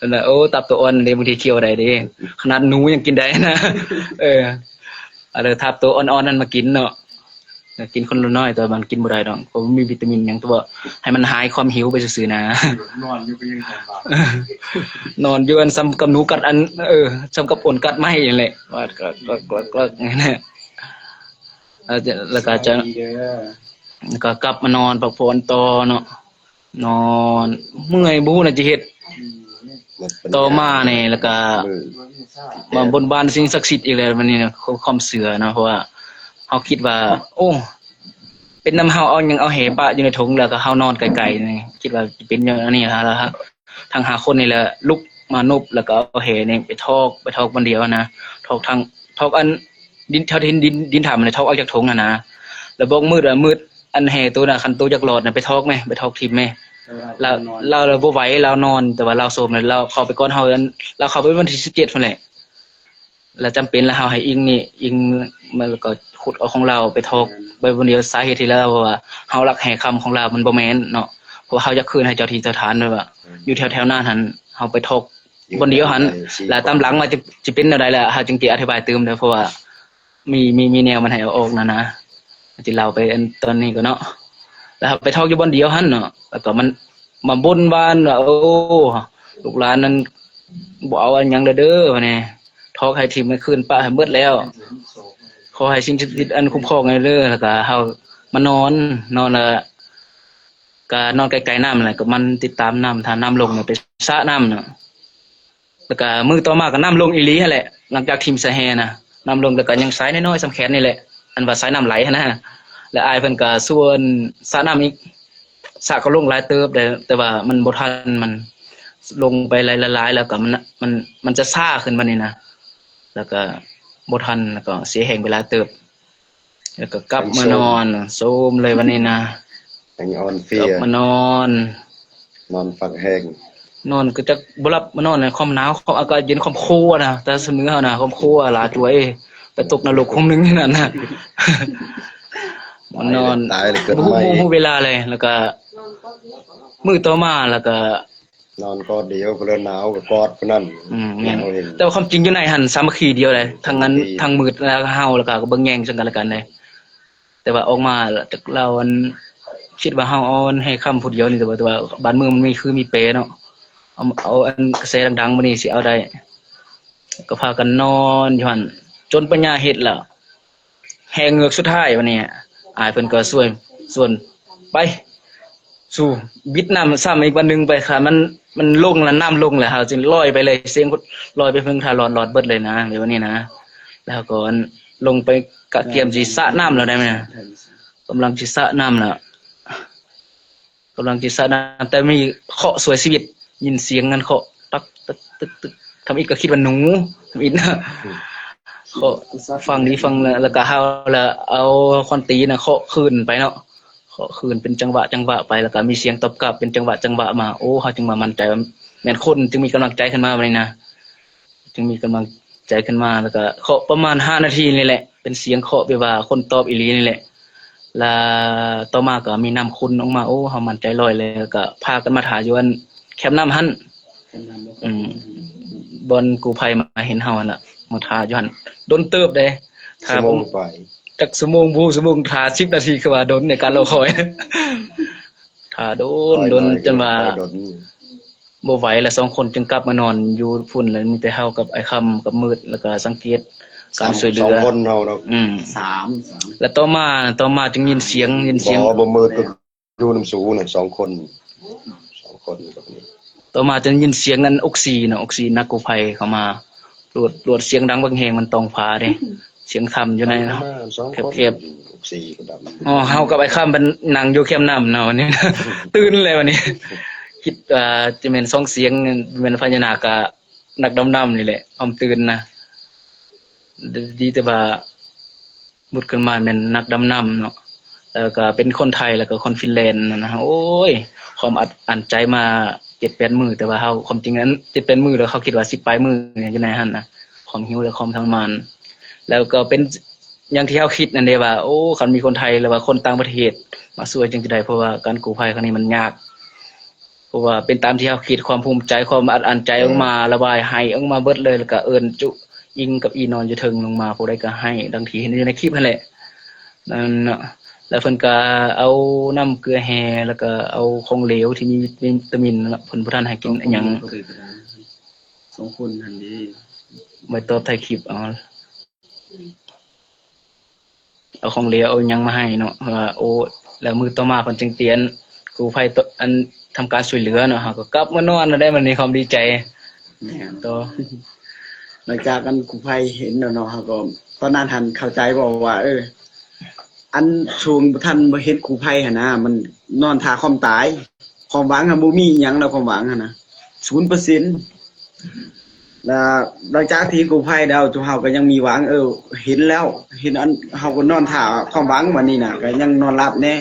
ອັນນັ້ນ ໂອ້ ຕັບໂຕອ່ອນເດ້ ບາງທີຄ້ຽວໄດ້ເດ້ ຂະໜາດໜູຍັງກິນໄດ້ນະ ເອີ ອັນນັ້ນ ທັບໂຕອ່ອນໆນັ້ນມາກິນເນາະ ກິນຄົນລະໜ້ອຍ ແຕ່ວ່າມັນກິນບໍ່ໄດ້ດອກ ເພາະມັນມີວິຕາມິນຫຍັງ ແຕ່ວ່າໃຫ້ມັນຫາຍຄວາມຫິວໄປຊື່ໆນະ. ນອນຢູ່ກໍຍັງນອນບາດ ນອນຢູ່ອັນສ່ຳກັບໜູກັດອັນ ເອີ ສ່ຳກັບອົນກັດໄມ້ນັ້ນແຫຼະ ວ່າກະກະກະກະ ແລ້ວກໍຈະ ແລ້ວກໍກັບມານອນພັກຜ່ອນຕໍ່ເນາະ. ນອນເມື່ອຍບໍ່ຮູ້ແນວຈະເຮັດ ອືມ ຕໍ່ມານີ້ ແລ້ວກະ ມື້ ມາບົນບານສິ່ງສັກສິດອີກແລ້ວ ບັດນີ້ນະ ຄວາມເຊື່ອເນາະ ເພາະວ່າເຮົາຄິດວ່າ ໂອ້ ເປັນນຳເຮົາ ເອົາຫຍັງ ເອົາແຫປະຢູ່ໃນຖົງ ແລ້ວກະເຮົານອນໄກໆນີ້ ຄິດວ່າຊິເປັນແນວນີ້ ແລ້ວທາງຫ້າຄົນນີ້ແຫຼະລຸກມານຸບ ແລ້ວກະເອົາແຫນີ້ໄປຖອກ ໄປຖອກບ່ອນດຽວນະ ຖອກທາງ ຖອກອັນ ດິນ ແຖວທີ່ດິນ ດິນຖ້ຳນະ ຖອກອອກຈາກຖົງຫັ້ນນະ ແລ້ວບອກມືດວ່າ ມືດ ອັນແຫໂຕນະ ຄັນໂຕຢາກລອດນະ ໄປຖອກແມ ໄປຖອກຖິ້ມແມ. ແລ້ວລາວ ລາວບໍ່ໄຫວ ລາວນອນ ແຕ່ວ່າລາວໂຊມ ລາວເຂົ້າໄປກ່ອນເຮົາ ລາວເຂົ້າໄປວັນທີສິບເຈັດພຸ້ນແຫຼະ ລະຈຳເປັນລະເຮົາໃຫ້ອີ່ງນີ້ ອີ່ງ ແລ້ວກໍຂຸດເອົາຂອງລາວໄປຖອກໄປບ່ອນດຽວ. ສາເຫດທີ່ລາວວ່າເຮົາລັກແຫຄຳຂອງລາວ ມັນບໍ່ແມ່ນເນາະ ເພາະວ່າເຮົາຢາກຄືນໃຫ້ເຈົ້າທີ່ເຈົ້າທານ ແບບວ່າຢູ່ແຖວໆນັ້ນຫັ້ນ ເຮົາໄປຖອກບ່ອນດຽວຫັ້ນ ລະຕາມຫຼັງມາຈະ ຈະເປັນແນວໃດລະ ເຮົາຈຶ່ງຊິອະທິບາຍຕື່ມເດີ ເພາະວ່າ ມີ ມີ ມີແນວມັນໃຫ້ເອົາອອກນະນະ ຊິເລົ່າໄປອັນຕອນນີ້ກ່ອນເນາະ. ແລ້ວເຮົາໄປຖອກຢູ່ບ່ອນດຽວຫັ້ນເນາະ ແລ້ວກໍມັນມາບົນບານວ່າ ໂອ້ ລູກຫຼານນັ້ນບໍ່ເອົາອັນຫຍັງແລ້ວເດີ ວ່າແນ່ ຖອກໃຫ້ຖິ້ມໃຫ້ຄືນປະໃຫ້ໝົດແລ້ວ ຂໍໃຫ້ສິ່ງສັກສິດອັນຄຸ້ມຄອງໃຫ້ເດີ. ແລ້ວກໍເຮົາມານອນ ນອນແລ້ວກໍນອນໃກ້ໆນ້ຳແຫຼະ ກໍມັນຕິດຕາມນ້ຳ ຖ້ານ້ຳລົງແລ້ວໄປສະນ້ຳເນາະ. ແລ້ວກະມື້ຕໍ່ມາກໍນ້ຳລົງອີ່ຫຼີຫັ້ນແຫຼະ ຫຼັງຈາກຖິ້ມສາແຫນະ ນ້ຳລົງ ແລ້ວກໍຍັງສາຍນ້ອຍໆສ່ຳແຂນນີ້ແຫຼະ ອັນວ່າສາຍນ້ຳໄຫຼຫັ້ນນະ. ແລ້ວອ້າຍເພິ່ນກໍຊວນສະນ້ຳອີກ ສະກໍລົງຫຼາຍເຕີບແຕ່ ແຕ່ວ່າມັນບໍ່ທັນ ມັນລົງໄປຫຼາຍໆ ແລ້ວກໍມັນ ມັນ ມັນຈະຊ້າຂຶ້ນບັດນີ້ນະ ແລ້ວກໍບໍ່ທັນ ແລ້ວກໍເສຍແຮງໄປຫຼາຍເຕີບ. ແລ້ວກໍກັບມານອນ ໂຊມເລີຍບັດນີ້ນະ ຍັງອ່ອນເພຍ ກັບມານອນ ນອນພັກແຮງ ນອນກໍຈັກບໍ່ຫຼັບມານອນ ຄວາມໜາວ ຄວາມອາກາດເຢັນ ຄວາມໂຄນະ ແຕ່ສະເໜີເຮົານະ ຄວາມໂຄຫຼາຍຕົວເອ ໄປຕົກນະລົກຄົງໜຶ່ງຢູ່ນັ້ນນະ ມານອນ ຕາຍແລ້ວເກີດໃໝ່ ບໍ່ຮູ້ເວລາເລີຍ. ແລ້ວກໍມື້ຕໍ່ມາ ແລ້ວກໍ ນອນກອດດຽວ ຜູ້ລະໜາວກໍກອດຜູ້ນັ້ນ ອືມ ແມ່ນ ແຕ່ວ່າຄວາມຈິງຢູ່ໃນຫັ້ນສາມັກຄີດຽວເດ້ ທັງອັນ ສາມັກຄີ ທັງມືດ ແລ້ວເຮົາ ແລ້ວກໍເບິ່ງແຍງເຊິ່ງກັນແລະກັນເດ້. ແຕ່ວ່າອອກມາ ຈັກລາວອັນ ຄິດວ່າເຮົາເອົາອັນແຫຄຳຜູ້ດຽວນີ້ ແຕ່ວ່າ ແຕ່ວ່າບ້ານເມືອງມັນມີຄືມີແປເນາະ ເອົາ ເອົາອັນກະແສດັງໆມື້ນີ້ຊິເອົາໄດ້ ກໍພາກັນນອນຢູ່ຫັ້ນ ຈົນປັນຍາເຮັດແລ້ວ ແຮ່ເງືອກສຸດທ້າຍບັດນີ້ ອ້າຍເພິ່ນກໍຊ່ວຍ ຊວນໄປ ສູ້ ບິດນ້ຳຊ້ຳອີກວັນໜຶ່ງໄປ ຄັນມັນ ມັນລົງແລ້ວ ນ້ຳລົງແລ້ວ ເຮົາຈຶ່ງລອຍໄປເລີຍ ສຽງລອຍໄປເພິ່ງທ່າຫຼອດ ຫຼອດເບິດເລີຍນະ ໃນວັນນີ້ນະ. ແລ້ວກໍລົງໄປກະກຽມຊິສະນ້ຳແລ້ວໄດ໋ ກຳລັງຊິສະນ້ຳແລ້ວ ກຳລັງຊິສະນ້ຳ ແຕ່ມີເຄາະຊ່ວຍຊີວິດ ຍິນສຽງມັນເຄາະ ຕັກ ຕຶກ ຕຶກ ຕຶກ ທຳອິດກໍຄິດວ່າໜູ ທຳອິດນະ ເຄາະ ຟັງດີຟັງ ແລ້ວ ແລ້ວກໍເຮົາລະເອົາຄອນຕີນນະເຄາະຄືນໄປເນາະ ເຄາະຄືນເປັນຈັງຫວະ ຈັງຫວະໄປ ແລ້ວກໍມີສຽງຕອບກັບເປັນຈັງຫວະ ຈັງຫວະມາ ໂອ້ ເຮົາຈຶ່ງວ່າໝັ້ນໃຈວ່າແມ່ນຄົນ ຈຶ່ງມີກຳລັງໃຈຂຶ້ນມາບັດນີ້ນະ. ຈຶ່ງມີກຳລັງໃຈຂຶ້ນມາ ແລ້ວກໍເຄາະປະມານຫ້ານາທີນີ້ແຫຼະ ເປັນສຽງເຄາະແບບວ່າຄົນຕອບອີ່ຫຼີນີ້ແຫຼະ ລະຕໍ່ມາກໍມີນ້ຳຂຸ່ນອອກມາ ໂອ້ ເຮົາໝັ້ນໃຈລອຍ ແລ້ວກໍພາກັນມາຖ້າຢູ່ອັນແຄມນ້ຳຫັ້ນ ແຄມນ້ຳ ອືມ ບ່ອນກູ້ໄພມາເຫັນເຮົາຫັ້ນລະ ມາຖ້າຢູ່ຫັ້ນດົນເຕີບເດ້ ຖ້າ ຊົ່ວໂມງປາຍ ຈັກຊົ່ວໂມງບໍ່ຮູ້ ຊົ່ວໂມງ ຖ້າສິບນາທີ ຄືວ່າດົນໃນການລໍຄອຍ ຖ້າດົນ ຖ້າດົນ ລອຍ ຈົນວ່າ ບໍ່ໄຫວລະ ສອງຄົນຈຶ່ງກັບມານອນຢູ່ພຸ້ນ ລະມີແຕ່ເຮົາກັບອ້າຍຄຳກັບມືດ ລະກະສັງເກດການຊ່ວຍເຫຼືອ ສອງຄົນເຮົາເນາະ ອືມ ສາມ ແລະຕໍ່ມາ ຕໍ່ມາຈຶ່ງຍິນສຽງ ຍິນສຽງ ບໍ່ ບໍ່ມືດກໍຢູ່ນຳສູນະ ສອງຄົນ ສອງຄົນ ຕໍ່ມາຈຶ່ງຍິນສຽງອັນອົກຊີເນາະ ອົກຊີນັກກູ້ໄພເຂົ້າມາ ລວດ ລວດສຽງດັງບັກແຮງ ມັນຕ້ອງຟ້າເດ້ ສຽງຖ້ຳຢູ່ໃນເນາະ ແຄບໆ ອໍ ເຮົາກັບອ້າຍຄຳມັນນັ່ງຢູ່ແຄມນ້ຳເນາະ ວັນນີ້ ຕື່ນແລ້ວວັນນີ້ ຄິດວ່າຈະແມ່ນສອງສຽງ ແມ່ນພະຍານາກກະນັກດຳນ້ຳນີ້ແຫຼະ ຄວາມຕື່ນນະ ດີແຕ່ວ່າ ບຸດຂຶ້ນມາແມ່ນນັກດຳນ້ຳເນາະ ແລ້ວກໍເປັນຄົນໄທ ແລ້ວກໍຄົນຟິນແລນນະ ໂອ້ຍ ຄວາມອັດອັ້ນໃຈມາເຈັດແປດມື້ ແຕ່ວ່າເຮົາ ຄວາມຈິງອັນເຈັດແປດມື້ ແລ້ວເຮົາຄິດວ່າສິບປາຍມື້ຢູ່ໃນຫັ້ນນະ ຄວາມຫິວ ແລະ ຄວາມທໍລະມານ ແລ້ວກໍເປັນຢ່າງທີ່ເຮົາຄິດນັ້ນເດ້ວ່າ ໂອ້ ຄັນມີຄົນໄທ ຫຼືວ່າຄົນຕ່າງປະເທດມາຊ່ວຍຈັ່ງຊິໄດ້ ເພາະວ່າການກູ້ໄພຄັ້ງນີ້ມັນຍາກ ເພາະວ່າເປັນຕາມທີ່ເຮົາຄິດ ຄວາມພູມໃຈ ຄວາມອັດອັ້ນໃຈອອກມາ ລະບາຍໄຫ້ອອກມາເບິດເລີຍ ແລ້ວກະເອີ້ນຈຸອີ່ງກັບອີ່ນອນຢູ່ເທິງລົງມາ ຜູ້ໃດກະໄຫ້ ດັ່ງທີ່ເຫັນຢູ່ໃນຄລິບຫັ້ນແຫຼະ ນັ້ນເນາະ ແລ້ວເພິ່ນກໍເອົານ້ຳເກືອແຮ່ ແລ້ວກໍເອົາຂອງເຫຼວທີ່ມີວິຕາມິນເນາະ ເພິ່ນບໍ່ທັນໃຫ້ກິນອີ່ຫຍັງ ສອງຄົນຫັ້ນເດ້ ໄວ້ຕໍ່ທ້າຍຄລິບເອົາ ເອົາຂອງເຫຼວເອົາຫຍັງມາໃຫ້ເນາະ ວ່າ ໂອ້ ແລ້ວມື້ຕໍ່ມາເພິ່ນຈຶ່ງເຕືອນກູ້ໄພ ອັນ ທຳການຊ່ວຍເຫຼືອເນາະ ເຮົາກໍກັບມານອນແລ້ວໄດ໋ ບັດນີ້ຄວາມດີໃຈ ແມ່ນ ຕໍ່ ຫຼັງຈາກອັນກູ້ໄພເຫັນແລ້ວເນາະ ເຮົາກໍ ຕອນນັ້ນຫັ້ນເຂົ້າໃຈບໍ່ວ່າ ເອີ ອັນຊ່ວງບໍ່ທັນບໍ່ເຫັນກູ້ໄພຫັ້ນນະ ມັນນອນຖ້າຄວາມຕາຍ ຄວາມຫວັງຫັ້ນບໍ່ມີອີ່ຫຍັງແລ້ວ ຄວາມຫວັງຫັ້ນນະ ສູນເປີເຊັນ ແລ້ວຫຼັງຈາກທີ່ກູ້ໄພແລ້ວ ເຮົາກໍຍັງມີຫວັງ ເອີ ເຫັນແລ້ວ ເຫັນອັນ ເຮົາກໍນອນຖ້າຄວາມຫວັງ ບັດນີ້ນະ ກໍຍັງນອນຫຼັບແດ່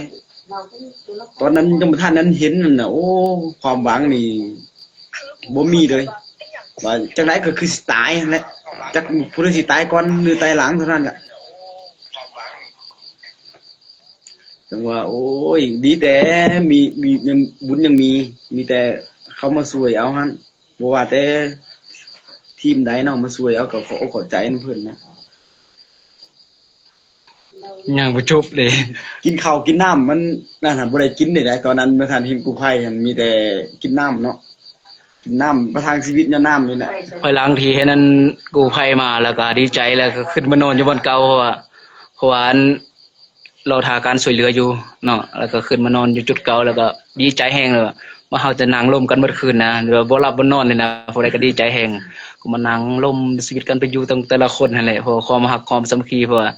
ຕອນນັ້ນຍັງບໍ່ທັນນັ້ນເຫັນນັ້ນນະ ໂອ້ ຄວາມຫວັງນີ້ບໍ່ມີເລີຍ ວ່າຈັ່ງໃດກໍຄືຊິຕາຍຫັ້ນແຫຼະ ຈັກຜູ້ໃດຊິຕາຍກ່ອນ ຫຼື ຕາຍຫຼັງເທົ່ານັ້ນແຫຼະ ຈັ່ງວ່າ ໂອ້ຍ ດີແຕ່ມີ ມີ ຍັງ ບຸນຍັງມີ ມີແຕ່ເຂົາມາຊ່ວຍເອົາຫັ້ນ ບໍ່ວ່າແຕ່ທີມໃດເນາະ ມາຊ່ວຍເອົາ ກໍຂໍອົກຂໍໃຈນຳເພິ່ນນະ ຍັງບໍ່ຈົບເດ້ ກິນເຂົ້າກິນນ້ຳມັນນັ້ນຫັ້ນ ບໍ່ໄດ້ກິນເດ້ ຕອນນັ້ນບໍ່ທັນເຫັນກູ້ໄພຫັ້ນ ມີແຕ່ກິນນ້ຳເນາະ ກິນນ້ຳ ປະທັງຊີວິດຍ້ອນນ້ຳນີ້ແຫຼະ ພາຍຫຼັງທີ່ເຫັນອັນກູ້ໄພມາ ແລ້ວກໍດີໃຈ ແລ້ວກໍຂຶ້ນມານອນຢູ່ບ່ອນເກົ່າ ເພາະວ່າ ເພາະວ່າອັນ ລໍຖ້າການຊ່ວຍເຫຼືອຢູ່ເນາະ ແລ້ວກໍຂຶ້ນມານອນຢູ່ຈຸດເກົ່າ ແລ້ວກໍດີໃຈແຮງເລີຍ ວ່າເຮົາຈະນັ່ງລົມກັນເບິດຄືນນະ ຫຼືວ່າບໍ່ຫຼັບບໍ່ນອນເລີຍນະ ຜູ້ໃດກໍດີໃຈແຮງ ກໍມານັ່ງລົມຊີວິດກັນໄປຢູ່ຕັ້ງແຕ່ລະຄົນຫັ້ນແຫຼະ ເພາະຄວາມຮັກຄວາມສາມັກຄີ ເພາະວ່າ ແມ່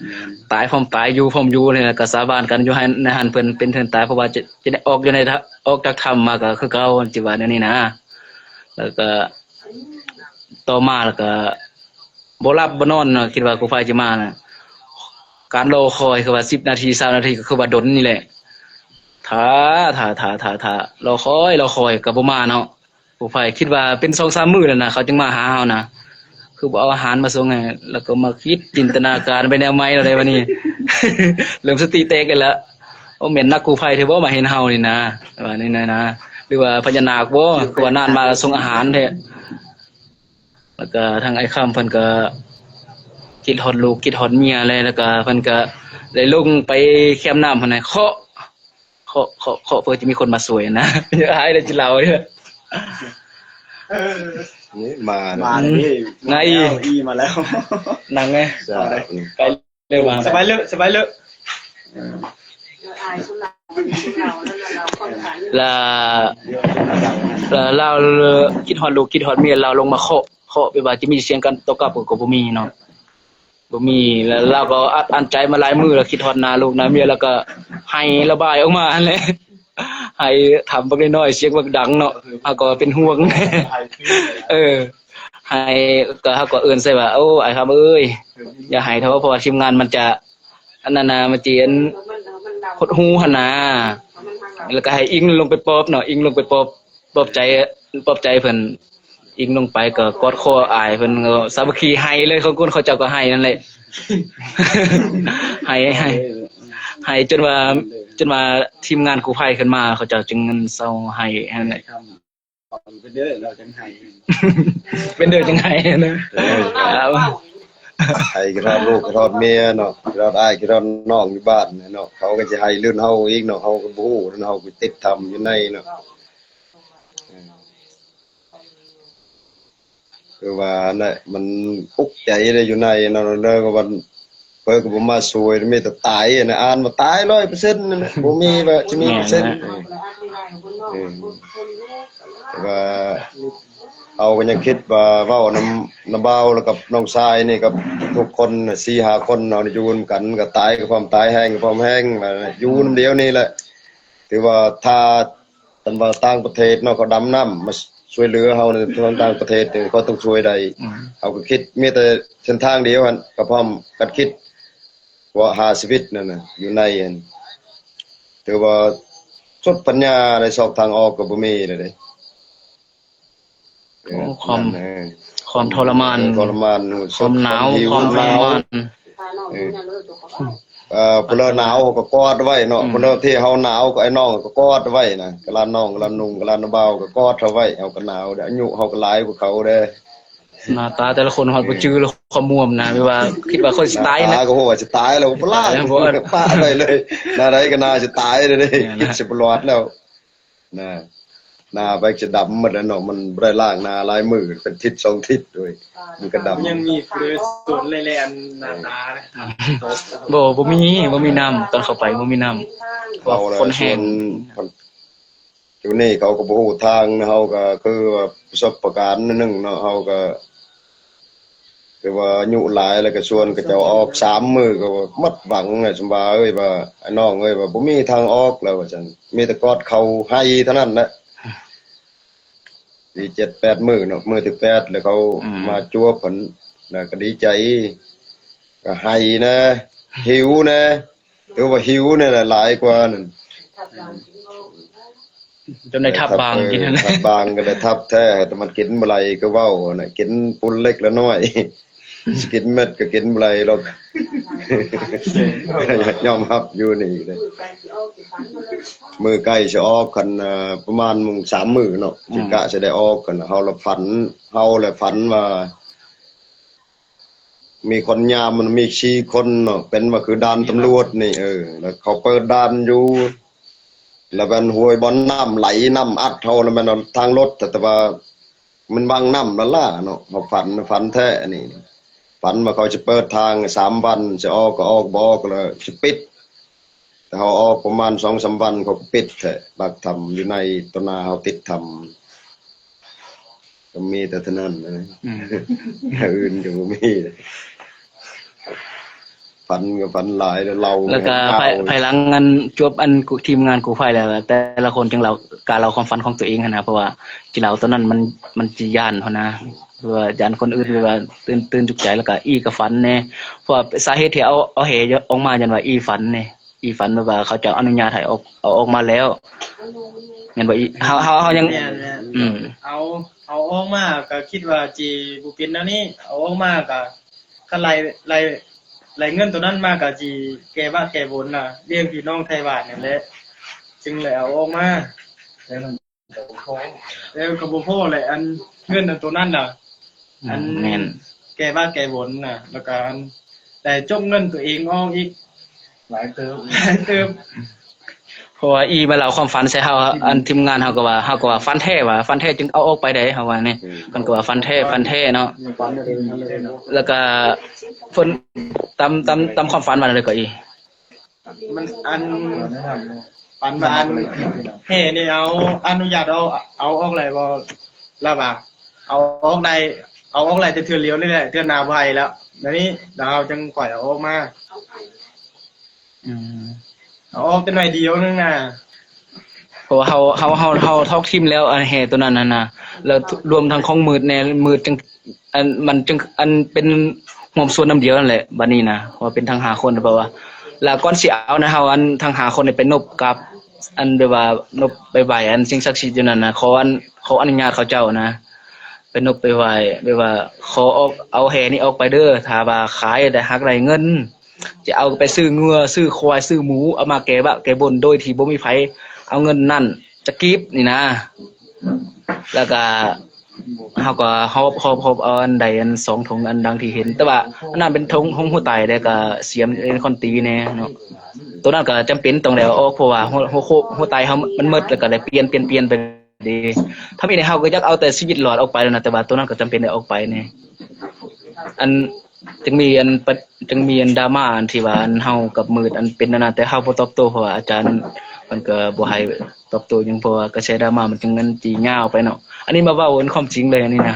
ນ ຕາຍພ້ອມຕາຍ ຢູ່ພ້ອມຢູ່ນີ້ແຫຼະ ກໍສາບານກັນຢູ່ໃຫ້ໃນຫັ້ນ ເພິ່ນເປັນເທິງຕາຍ ເພາະວ່າຈະ ຈະໄດ້ອອກຢູ່ໃນ ອອກຈາກຖ້ຳມາກໍຄືເກົ່າ ຊິວ່າແນວນີ້ນະ ແລ້ວກໍ ຕໍ່ມາແລ້ວກໍບໍ່ຫຼັບບໍ່ນອນເນາະ ຄິດວ່າກູ້ໄພຈະມານະ ການລໍຄອຍຄືວ່າສິບນາທີ ຊາວນາທີ ກໍຄືວ່າດົນນີ້ແຫຼະ ຖ້າ ຖ້າ ຖ້າ ຖ້າ ຖ້າ ລໍຄອຍ ລໍຄອຍກໍບໍ່ມາເນາະ ກູ້ໄພ ຄິດວ່າເປັນສອງສາມມື້ແລ້ວນະ ເຂົາຈຶ່ງມາຫາເຮົານະ ຄືບໍ່ເອົາອາຫານມາສົ່ງໃຫ້ ແລ້ວກໍມາຄິດຈິນຕະນາການໄປແນວໃໝ່ແລ້ວໃດ໋ ບັດນີ້ ເລີ່ມສະຕິແຕກແລ້ວ ໂອ້ ແມ່ນນັກກູ້ໄພແທ້ບໍ່ ມາເຫັນເຮົານີ້ນະ ວ່ານີ້ນະ ຫຼືວ່າພະຍານາກບໍ່ ຄືວ່ານານມາສົ່ງອາຫານແທ້ ແລ້ວກໍທາງອ້າຍຄຳເພິ່ນກໍຄິດຮອດລູກ ຄິດຮອດເມຍແຫຼະ ແລ້ວກໍເພິ່ນກໍໄດ້ລົງໄປແຄມນ້ຳຫັ້ນນະ ເຄາະ ເຄາະ ເຄາະ ເຄາະ ເພື່ອຈະມີຄົນມາຊ່ວຍນະ ອາຍແລ້ວຊິເລົ່າເດີ ນີ້ມາ ມາແລ້ວ ມາອີກ ມາແລ້ວ ນັ່ງໄງ ເອົາເດີ ໄປ ເລີ່ມມາ ສະບາຍເລີ ສະບາຍເລີ ລະ ລະລາວຄິດຮອດລູກຄິດຮອດເມຍ ລາວລົງມາເຄາະ ເຄາະແບບວ່າຈະມີສຽງກັນຕອບກັບກໍ ກໍບໍ່ມີເນາະ ບໍ່ມີ ລະລາວກໍອັດອັ້ນໃຈມາຫຼາຍມື້ແລ້ວ ຄິດຮອດໜ້າລູກໜ້າເມຍ ລະກໍໄຫ້ລະບາຍອອກມາຫັ້ນແຫຼະ ໄຫ້ຖາມບັກນ້ອຍໆ ສຽງບັກດັງເນາະ ເຮົາກໍເປັນຫ່ວງ ເອີ ໄຫ້ ກໍເຮົາກໍເອີ້ນໃສ່ວ່າ ໂອ້ ອ້າຍຄຳເອີຍ ຢ່າໄຫ້ເຖາະ ເພາະວ່າທີມງານມັນຈະ ອັນນັ້ນນະ ມັນຊິອັນ ຫົດຫູ່ຫັ້ນນາ ແລ້ວກໍໃຫ້ອີງລົງໄປປອບເນາະ ອີງລົງໄປປອບ ປອບໃຈ ປອບໃຈເພິ່ນ ອີງລົງໄປກໍກອດຄໍອ້າຍເພິ່ນ ກໍສາມັກຄີໄຫ້ເລີຍ ຂອງຄົນເຂົາເຈົ້າກໍໄຫ້ນັ້ນແຫຼະ ໄຫ້ ໄຫ້ ໄຫ້ຈົນວ່າ ຈົນວ່າທີມງານກູ້ໄພຂຶ້ນມາ ເຂົາເຈົ້າຈຶ່ງເຊົາໄຫ້ຫັ້ນແຫຼະ. ເປັນເດີລາວຈັ່ງໄຫ້ ເປັນເດີຈັ່ງໄຫ້ນະ ເອີ ໄຫ້ຄິດຮອດລູກ ຄິດຮອດເມຍເນາະ ຄິດຮອດອ້າຍ ຄິດຮອດນ້ອງຢູ່ບ້ານເນາະ ເຂົາກໍຊິໄຫ້ເລື່ອງເຮົາອີກເນາະ ເຮົາກໍບໍ່ຮູ້ເນາະ ເຮົາກໍຕິດຖ້ຳຢູ່ໃນເນາະ ເອີ ຄືວ່າຫັ້ນແຫຼະ ມັນອຸກໃຈເດ້ ຢູ່ໃນນັ້ນເດີ ກໍວ່າ ເພິ່ນກໍບໍ່ມາຊ່ວຍ ມີແຕ່ຕາຍນະ ອ່ານວ່າຕາຍຮ້ອຍເປີເຊັນນັ້ນນະ ບໍ່ມີວ່າຈະມີເປີເຊັນ ເອີ ເອີ ແຕ່ວ່າເຮົາກໍຍັງຄິດວ່າເວົ້ານຳ ນຳບ່າວ ແລ້ວກັບນ້ອງຊາຍນີ້ ກັບທຸກຄົນນະ ສີ່ຫ້າຄົນ ເຮົາຢູ່ນຳກັນ ກໍຕາຍກໍພ້ອມຕາຍ ແຫ້ງກໍພ້ອມແຫ້ງ ວ່າຢູ່ນຳດຽວນີ້ແຫຼະ ຖືວ່າຖ້າ ຄັນວ່າຕ່າງປະເທດເນາະ ເຂົາດຳນ້ຳມາຊ່ວຍເຫຼືອເຮົາໃນທາງຕ່າງປະເທດນີ້ ເຂົາຕ້ອງຊ່ວຍໄດ້ ອືມ ເຮົາກໍຄິດມີແຕ່ເສັ້ນທາງດຽວຫັ້ນ ກໍພ້ອມກັນຄິດ ເພາະວ່າຫາຊີວິດນັ້ນນະ ຢູ່ໃນຫັ້ນ ຖືວ່າສຸດປັນຍາໃນຊອກທາງອອກກໍບໍ່ມີແລ້ວເດ້. ໂອ້ ຄວາມ ນັ້ນແຫຼະ ຄວາມທໍລະມານ ເອີ ທໍລະມານ ຄວາມໜາວ ຄວາມທໍລະມານ ເອີ ເອີ ຜູ້ເລີໜາວກໍກອດໄວ້ເນາະ ອືມ ຜູ້ເລີທີ່ເຮົາໜາວກໍໄອ້ນ້ອງກໍກອດໄວ້ນະ ກະລານນ້ອງ ກະລານນຸ່ງ ກະລານບ່າວກໍກອດເຮົາໄວ້ ເຮົາກໍໜາວເດ້ ອາຍຸເຮົາກໍຫຼາຍກວ່າເຂົາເດ້ ໜ້າຕາແຕ່ລະຄົນຮອດບໍ່ຈື່ແລ້ວ ຄວາມມ່ວນນະ ແບບວ່າຄິດວ່າຂ້ອຍຊິຕາຍ ໜ້າຕາ ນະ ກໍຮູ້ວ່າຊິຕາຍແລ້ວ ບໍ່ລາດ ຕາຍແລ້ວ ປະໄປເລີຍ ໜ້າໃດກໍໜ້າຊິຕາຍເລີຍ ເອີ ຄິດຊິບໍ່ລອດແລ້ວນະ ໜ້າໄປຈະດຳໝົດແລ້ວເນາະ ມັນບໍ່ໄດ້ລ້າງໜ້າຫຼາຍມື້ ເປັນທິດສອງທິດເວີຍ ມັນກໍດຳ ຍັງມີຜູ້ໃດສົນແລະອັນໜ້າຕານະ ບໍ່ ບໍ່ມີ ບໍ່ມີນ້ຳ ຕອນເຂົ້າໄປບໍ່ມີນ້ຳ ເພາະວ່າຄົນແຫ້ງ. ຢູ່ນີ້ເຂົາກໍບໍ່ຮູ້ທາງ ເຮົາກໍຄືວ່າປະສົບປະການໜ້ອຍໜຶ່ງເນາະ ເຮົາກໍຄືວ່າອາຍຸຫຼາຍແລ້ວ ກໍຊວນເຂົາເຈົ້າອອກສາມມື້ ກໍໝົດຫວັງ ສົມວ່າເອີຍ ວ່າ ອ້າຍນ້ອງເອີຍ ວ່າບໍ່ມີທາງອອກແລ້ວວ່າຊັ້ນ ມີແຕ່ກອດເຂົ້າໄຫ້ເທົ່ານັ້ນແຫຼະ ອີກເຈັດແປດມື້ເນາະ ມື້ທີແປດແລ້ວເຂົາ ອືມ ມາຈວບຫັ້ນ ແລ້ວກໍດີໃຈ ກໍໄຫ້ແດ່ ຫິວແດ່ ຖືວ່າຫິວນີ້ແຫຼະຫຼາຍກວ່ານັ້ນ ຈົນໄດ້ທັບບາງກິນ ເອີ ທັບບາງກໍໄດ້ທັບແທ້ ແຕ່ມັນກິນບໍ່ໄຫຼ ຄືເວົ້າຫັ້ນນະ ກິນປຸນເລັກລະນ້ອຍ ຊິກິນເມັດກໍກິນບໍ່ໄຫຼດອກ ຍອມຮັບຢູ່ນີ້ເດ້ ມື້ໃກ້ຊິອອກ ຄັນ ເອີ ປະມານສາມມື້ເນາະ ອືມ ຊິກະຊິໄດ້ອອກ ຄັນເຮົາລະຝັນ ເຮົາລະຝັນວ່າ ມີຄົນຍາມ ມັນມີສີ່ຄົນເນາະ ເປັນວ່າຄືດ່ານຕຳຫຼວດນີ້ ເອີ ແລ້ວເຂົາເປີດດ່ານຢູ່ ແລ້ວແມ່ນຫ້ວຍບ່ອນນ້ຳໄຫຼ ນ້ຳອັດເຮົາ ແລ້ວແມ່ນທາງລົດ ແຕ່ວ່າມັນວັງນ້ຳລະລາເນາະ ເຮົາຝັນ ຝັນແທ້ອັນນີ້ ຝັນວ່າເຂົາຈະເປີດທາງສາມວັນ ຈະອອກກໍອອກ ບໍ່ອອກກໍຊິປິດ ແຕ່ເຮົາອອກປະມານສອງສາມວັນ ເຂົາກໍປິດແທ້ ປາກຖ້ຳຢູ່ໃນ ຕໍ່ໜ້າເຮົາຕິດຖ້ຳ. ກໍມີແຕ່ເທົ່ານັ້ນນະ ອືມ ແນວອື່ນກໍບໍ່ມີ ຝັນກໍຝັນຫຼາຍ ແລ້ວເລົ່າ ແລ້ວກໍ ໃຫ້ເລົ່າ ພາຍ ພາຍຫຼັງອັນ ຈົບອັນ ທີມງານກູ້ໄພແລ້ວ ແຕ່ລະຄົນຈຶ່ງເລົ່າ ການເລົ່າຄວາມຝັນຂອງຕົວເອງຫັ້ນນະ ເພາະວ່າຊິເລົ່າຕອນນັ້ນມັນ ມັນຊິຢ້ານເຂົານະ ເພາະວ່າຢ້ານຄົນອື່ນ ແບບວ່າຕື່ນ ຕື່ນຕົກໃຈ ແລ້ວກໍອີ່ກໍຝັນແດ່ ເພາະວ່າສາເຫດທີ່ເອົາ ເອົາແຫອອກມາ ຍ້ອນວ່າອີ່ຝັນແດ່. ອີ່ຝັນແບບວ່າເຂົາເຈົ້າອະນຸຍາດໃຫ້ອອກ ເອົາອອກມາແລ້ວ ແມ່ນບໍ່ອີ່ ເຮົາ ເຮົາ ເຮົາຍັງ ແມ່ນໆ ອືມ ເອົາ ເອົາອອກມາກໍຄິດວ່າຊິບໍ່ເປັນແນວນີ້ ເອົາອອກມາກໍ ຄັນໄລ່ ໄລ່ ໄລ່ເງິນໂຕນັ້ນມາກໍຊິແກ້ບາບແກ້ບຸນນະ ລ້ຽງພີ່ນ້ອງໄທບ້ານນັ້ນແຫຼະ ຈຶ່ງໄດ້ເອົາອອກມາ. ເອີ ກໍບໍ່ພໍແຫຼະ ອັນເງິນອັນໂຕນັ້ນນະ ອືມ ອັນ ແມ່ນ ແກ້ບາບແກ້ບຸນນະ ແລ້ວກໍອັນໄດ້ຈົກເງິນຕົວເອງອອກອີກ ຫຼາຍເຕີບ ຫຼາຍເຕີບ ເພາະວ່າອີ່ມາເລົ່າຄວາມຝັນໃສ່ເຮົາ ອັນທີມງານເຮົາກໍວ່າ ເຮົາກໍວ່າຝັນແທ້ວ່າ ຝັນແທ້ຈຶ່ງເອົາອອກໄປໄດ້ ເຮົາວ່ານີ້ ອືມ ເພິ່ນກໍວ່າຝັນແທ້ ຝັນແທ້ເນາະ ແລ້ວກໍເພິ່ນຕາມ ຕາມ ຕາມຄວາມຝັນວ່າແນວໃດກໍອີ່ ມັນອັນ ປານວ່າອັນແຫ່ນີ້ເອົາອະນຸຍາດເອົາ ເອົາອອກໄດ້ບໍ່ ລະວ່າ ເອົາອອກໄດ້ ເອົາອອກໄດ້ແຕ່ເທື່ອດຽວນີ້ແຫຼະ ເທື່ອໜ້າບໍ່ໃຫ້ແລ້ວ ດຽວນີ້ລະເຮົາຈຶ່ງຄ່ອຍເອົາອອກມາ ອືມ ເອົາອອກແຕ່ໜ້ອຍດຽວໜຶ່ງນະ ເພາະວ່າເຮົາ ເຮົາ ເຮົາ ເຮົາທອກຖິ້ມແລ້ວ ອັນແຫ່ໂຕນັ້ນຫັ້ນນະ ແລ້ວລວມທັງຂອງມືດແດ່ ມືດຈັ່ງ ອັນ ມັນຈຶ່ງ ອັນເປັນຮ່ວມສ່ວນນຳດຽວນັ້ນແຫຼະ ບາດນີ້ນະ ເພາະວ່າເປັນທັງຫ້າຄົນ ເພາະວ່າ ລະກ່ອນຊິເອົານະ ເຮົາອັນທັງຫ້າຄົນນີ້ໄປນົບກັບ ອັນແບບວ່ານົບໄປໄຫວ້ອັນສິ່ງສັກສິດຢູ່ນັ້ນນະ ຂໍອັນ ຂໍອະນຸຍາດເຂົາເຈົ້ານະ ໄປນົບໄປໄຫວ້ ແບບວ່າຂໍອອກ ເອົາແຫ່ນີ້ອອກໄປເດີ ຖ້າວ່າຂາຍໄດ້ ຫາກໄດ້ເງິນ ຈະເອົາໄປຊື້ງົວ ຊື້ຄວາຍ ຊື້ໝູ ເອົາມາແກ້ບາບແກ້ບຸນ ໂດຍທີ່ບໍ່ມີໃຜເອົາເງິນນັ້ນຈັກກີບນີ້ນະ ແລ້ວກະ ເຮົາກໍຫອບ ຫອບ ຫອບເອົາອັນໃດອັນສອງຖົງ ອັນດັ່ງທີ່ເຫັນ ແຕ່ວ່າອັນນັ້ນເປັນຖົງ ຖົງຫົວໄຕ ແລ້ວກໍສຽມເປັນຄົນຕີແດ່ເນາະ ໂຕນັ້ນກໍຈຳເປັນຕ້ອງໄດ້ເອົາອອກ ເພາະວ່າຫົວ ຫົວໂຄກ ຫົວໄຕເຮົາມັນໝົດ ແລ້ວກໍໄດ້ປ່ຽນ ປ່ຽນ ປ່ຽນໄປເດ້ ທຳອິດເຮົາກໍຢາກເອົາແຕ່ຊີວິດລອດອອກໄປແລ້ວນະ ແຕ່ວ່າໂຕນັ້ນກໍຈຳເປັນໄດ້ອອກໄປແດ່ ອັນ ຈຶ່ງມີອັນປະ ຈຶ່ງມີອັນດຣາມາອັນທີ່ວ່າອັນເຮົາກັບມືດອັນເປັນອັນນັ້ນ ແຕ່ເຮົາບໍ່ຕອບໂຕ້ ເພາະວ່າອາຈານເພິ່ນກໍບໍ່ໃຫ້ຕອບໂຕ້ຫຍັງ ເພາະວ່າກະແສດຣາມາມັນຈຶ່ງອັນຈີຍາວໄປເນາະ ອັນນີ້ມາເວົ້າອັນຄວາມຈິງເລີຍອັນນີ້ນະ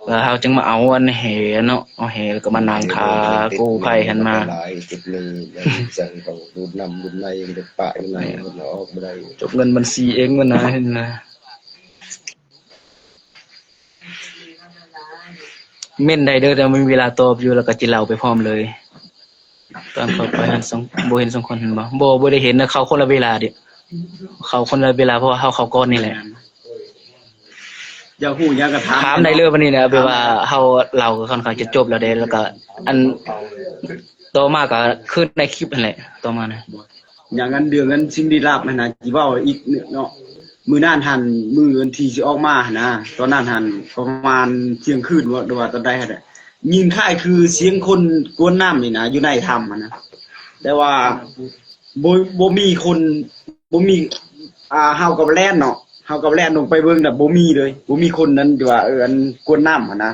ແລ້ວເຮົາຈຶ່ງມາເອົາອັນແຫ່ເນາະ ເອົາແຫ່ແລ້ວກໍມານັ່ງຖ້າກູ້ໄພຫັ້ນມາ ຫຼາຍຈຸດໜຶ່ງ ຍັງສັ່ງເຂົາດູດນ້ຳດູດໃນ ມັນຈະປະຢູ່ໃນ ມັນອອກບໍ່ໄດ້ ຈົກເງິນບັນຊີເອງມັນນະ ເຫັນນະ. ເມັ້ນໄດ້ເດີ ແຕ່ມີເວລາຕອບຢູ່ ແລ້ວກໍຈິເລົ່າໄປພ້ອມເລີຍ. ຕອນເຂົ້າໄປຫັ້ນ ສອງ ບໍ່ເຫັນສອງຄົນ ເຫັນບໍ່? ບໍ່ ບໍ່ໄດ້ເຫັນນະ ເຂົ້າຄົນລະເວລາເດ ເຂົ້າຄົນລະເວລາ ເພາະວ່າເຮົາເຂົ້າກ່ອນນີ້ແຫຼະ. ຢາກຮູ້ຫຍັງກໍຖາມ ຖາມໄດ້ເລີຍ ບາດນີ້ນະ ແບບວ່າເຮົາເລົ່າກໍຄ່ອນຂ້າງຈະຈົບແລ້ວເດ້ ແລ້ວກໍອັນຕໍ່ມາກໍຄືໃນຄລິບຫັ້ນແຫຼະ ຕໍ່ມານະ. ຫຍັງອັນເລື່ອງອັນສິ່ງລີ້ລັບຫັ້ນນະ ຊິເວົ້າອີກເນາະ. ມື້ນັ້ນຫັ້ນ ມື້ວັນທີ່ຊິອອກມາຫັ້ນນະ ຕອນນັ້ນຫັ້ນປະມານທ່ຽງຄືນບໍ່ ຫຼືວ່າຕອນໃດຫັ້ນແຫຼະ ຍິນຄ້າຍຄືສຽງຄົນກວນນ້ຳນີ້ນະ ຢູ່ໃນຖ້ຳຫັ້ນນະ ແຕ່ວ່າບໍ່ ບໍ່ມີຄົນ ບໍ່ມີ ອ່າ ເຮົາກໍແລ່ນເນາະ ເຮົາກໍແລ່ນລົງໄປເບິ່ງນະ ບໍ່ມີເລີຍ ບໍ່ມີຄົນນັ້ນທີ່ວ່າ ເອີ ອັນກວນນ້ຳຫັ້ນນະ.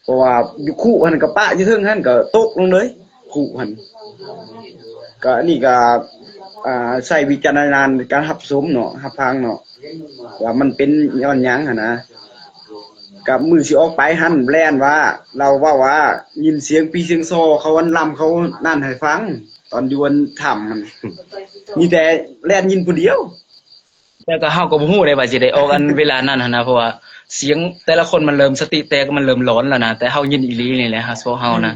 ເພາະວ່າຢູ່ຄຸຫັ້ນກໍປະຢູ່ເທິງຫັ້ນກໍຕົກລົງເລີຍ ຄຸຫັ້ນ ກໍອັນນີ້ກໍ ອ່າ ໃຊ້ວິຈາລະນະຍານໃນການຮັບຊົມເນາະ ຮັບຟັງເນາະ ວ່າມັນເປັນຍ້ອນຫຍັງຫັ້ນນະ. ກັບມື້ຊິອອກໄປຫັ້ນແລ່ນວ່າ ລາວເວົ້າວ່າຍິນສຽງປີສຽງຊໍເຂົາອັນລຳເຂົານັ້ນໃຫ້ຟັງ ຕອນຢູ່ອັນຖ້ຳຫັ້ນ ມີແຕ່ແລ່ນຍິນຜູ້ດຽວ. ແຕ່ກໍເຮົາກໍບໍ່ຮູ້ໄດ້ວ່າຊິໄດ້ອອກອັນເວລານັ້ນຫັ້ນນະ ເພາະວ່າສຽງແຕ່ລະຄົນມັນເລີ່ມສະຕິແຕກ ມັນເລີ່ມຫຼອນແລ້ວນະ ແຕ່ເຮົາຍິນອີ່ຫຼີນີ້ແຫຼະ ພວກເຮົານະ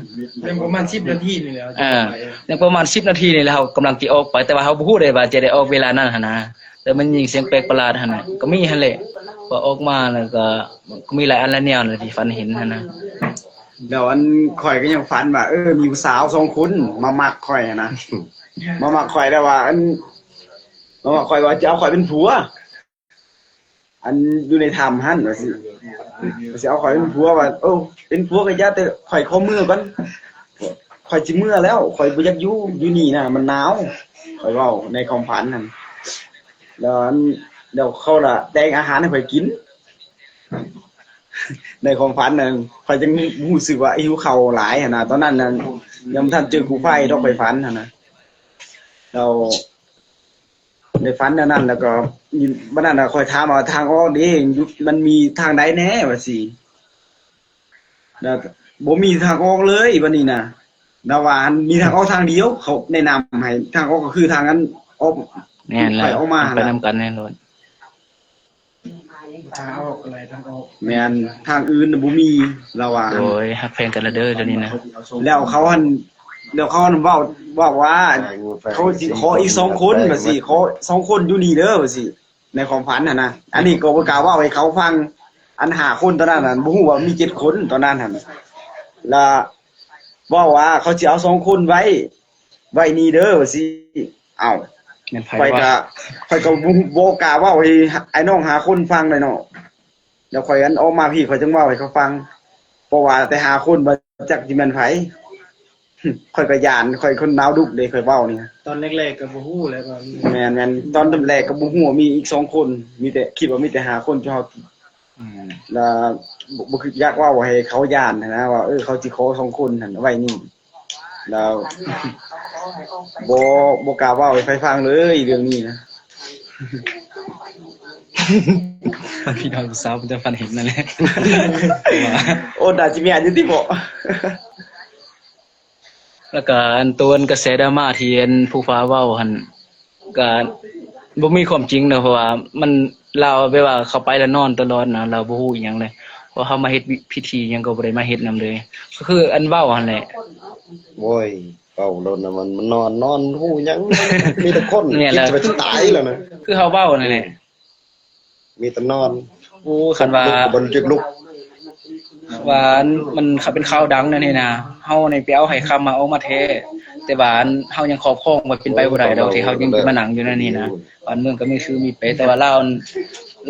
ຍັງປະມານສິບນາທີນີ້ແຫຼະ ເອີ ຍັງປະມານສິບນາທີນີ້ແຫຼະ ເຮົາກຳລັງຊິອອກໄປ ແຕ່ວ່າເຮົາບໍ່ຮູ້ໄດ້ວ່າຈະໄດ້ອອກເວລານັ້ນຫັ້ນນະ ແຕ່ມັນຍິນສຽງແປກປະຫຼາດຫັ້ນນະ ກໍມີຫັ້ນແຫຼະ ພໍອອກມາແລ້ວກໍ ກໍມີຫຼາຍອັນຫຼາຍແນວນະທີ່ຝັນເຫັນຫັ້ນນະ. ແລ້ວອັນຂ້ອຍກໍຍັງຝັນວ່າ ເອີ ມີຜູ້ສາວສອງຄົນມາມັກຂ້ອຍຫັ້ນນະ ມາມັກຂ້ອຍແລ້ວວ່າ ອັນ ເພາະວ່າຂ້ອຍວ່າຈະເອົາຂ້ອຍເປັນຜົວ ອັນຢູ່ໃນຖ້ຳຫັ້ນວ່າຊິ ວ່າຊິເອົາຂ້ອຍເປັນຜົວ ວ່າ ໂອ້ ເປັນຜົວກໍຢ່າ ແຕ່ຂ້ອຍຂໍເມືອກ່ອນ ຂ້ອຍຊິເມືອແລ້ວ ຂ້ອຍບໍ່ຢາກຢູ່ ຢູ່ນີ້ນະມັນໜາວ ຂ້ອຍເວົ້າໃນຄວາມຝັນຫັ້ນ. ແລ້ວອັນ ແລ້ວເຂົາລະແຕ່ງອາຫານໃຫ້ຂ້ອຍກິນ ໃນຄວາມຝັນນັ້ນ ຂ້ອຍຈຶ່ງຮູ້ສຶກວ່າຫິວເຂົ້າຫຼາຍຫັ້ນນະ ຕອນນັ້ນນັ້ນ ຍັງບໍ່ທັນເຈີກູ້ໄພດອກ ຂ້ອຍຝັນຫັ້ນນະ ແລ້ວ ໃນຝັນແນວນັ້ນ ແລ້ວກໍບັດນັ້ນນະ ຂ້ອຍຖາມວ່າ ທາງອອກເດ້ ຢູ່ ມັນມີທາງໃດແດ່ວ່າຊີ້ ແລ້ວບໍ່ມີທາງອອກເລີຍບັດນີ້ນະ ລາວວ່າ ອັນ ມີທາງອອກທາງດຽວ ເຂົາແນະນຳໃຫ້ ທາງອອກກໍຄືທາງອັນອອກ ແມ່ນແລ້ວ ໄປອອກມາຫັ້ນ ໄປນຳກັນແນ່ນອນ ທາງອອກ ແມ່ນ ທາງອື່ນນະບໍ່ມີ ລາວວ່າ ໂດຍ ຮັກແພງກັນລະເດີ ດຽວນີ້ນະ ແລ້ວເຂົາຫັ້ນ ແລ້ວເຂົາຫັ້ນເວົ້າ ເວົ້າວ່າ ເຂົາຊິຂໍອີກສອງຄົນວ່າຊີ້ ຂໍສອງຄົນຢູ່ນີ້ເດີວ່າຊີ້ ໃນຄວາມຝັນຫັ້ນນະ ອັນນີ້ກໍບໍ່ກ້າເວົ້າໃຫ້ເຂົາຟັງ ອັນຫ້າຄົນຕອນນັ້ນນະ ບໍ່ຮູ້ວ່າມີເຈັດຄົນຕອນນັ້ນຫັ້ນ ລະເວົ້າວ່າ ເຂົາຊິເອົາສອງຄົນໄວ້ ໄວ້ນີ້ເດີວ່າຊີ້ ເອົ້າ ແມ່ນໃຜ ຂ້ອຍກະ ວະ ຂ້ອຍກະບໍ່ ບໍ່ກ້າເວົ້າໃຫ້ອ້າຍນ້ອງຫ້າຄົນຟັງເລີຍເນາະ ແລ້ວຂ້ອຍອັນອອກມາພີ້ ຂ້ອຍຈຶ່ງເວົ້າໃຫ້ເຂົາຟັງ ເພາະວ່າແຕ່ຫ້າຄົນບໍ່ຈັກຊິແມ່ນໃຜ ຂ້ອຍກະຢ້ານ ຂ້ອຍຄົນໜາວດຸເດ້ ຂ້ອຍເວົ້ານີ້ ຕອນແລກໆກໍບໍ່ຮູ້ແຫຼະວ່າມີ ແມ່ນໆ ຕອນແລກກໍບໍ່ຮູ້ວ່າມີອີກສອງຄົນ ມີແຕ່ ຄິດວ່າມີແຕ່ຫ້າຄົນທີ່ເຮົາ ອືມ ລະບໍ່ ບໍ່ຄິດຢາກເວົ້າໃຫ້ເຂົາຢ້ານຫັ້ນນະ ວ່າ ເອີ ເຂົາຊິຂໍສອງຄົນຫັ້ນໄວ້ນີ້ ລະບໍ່ ບໍ່ກ້າເວົ້າໃຫ້ໃຜຟັງເລີຍເລື່ອງນີ້ນະ ພີ່ນ້ອງສາວເພິ່ນຈະຝັນເຫັນນັ້ນແຫຼະ ໂອ້ ໜ້າຊິແມ່ນຢູ່ຕິເບາະ. ແລ້ວກະອັນໂຕອັນກະແສດຣາມາທີ່ອັນຜູ້ຟ້າເວົ້າຫັ້ນ ກະບໍ່ມີຄວາມຈິງເນາະ ເພາະວ່າມັນ ລາວແບບວ່າເຂົ້າໄປແລ້ວນອນຕະຫຼອດນະ ລາວບໍ່ຮູ້ອີ່ຫຍັງເລີຍ ເພາະເຮົາມາເຮັດພິທີຫຍັງກໍບໍ່ໄດ້ມາເຮັດນຳເລີຍ ກໍຄືອັນເວົ້າຫັ້ນແຫຼະ ໂອ້ຍ ເວົ້າໂລດນະ ມັນ ມັນນອນ ນອນຮູ້ຫຍັງ ມີແຕ່ຄົນ ແມ່ນແລ້ວ ຄິດຈະໄປຕາຍແລ້ວນະ ຄືເຮົາເວົ້ານັ້ນແຫຼະ ມີແຕ່ນອນ ໂອ້ ຄັນວ່າ ລຸກກໍບໍ່ຮູ້ຈັກລຸກ ວ່າມັນ ຄັນເປັນຂ່າວດັງແນວນີ້ນະ ເຮົານີ້ໄປເອົາໄຫຄຳມາອອກມາແທ້ ແຕ່ວ່າອັນເຮົາຍັງຄອບຄອງໄວ້ ເປັນໄປບໍ່ໄດ້ດອກ ທີ່ເຮົາຍັງຈະມານັ່ງຢູ່ແນວນີ້ນະ ບ້ານເມືອງກໍມີຊື່ມີແປ ແຕ່ວ່າລາວ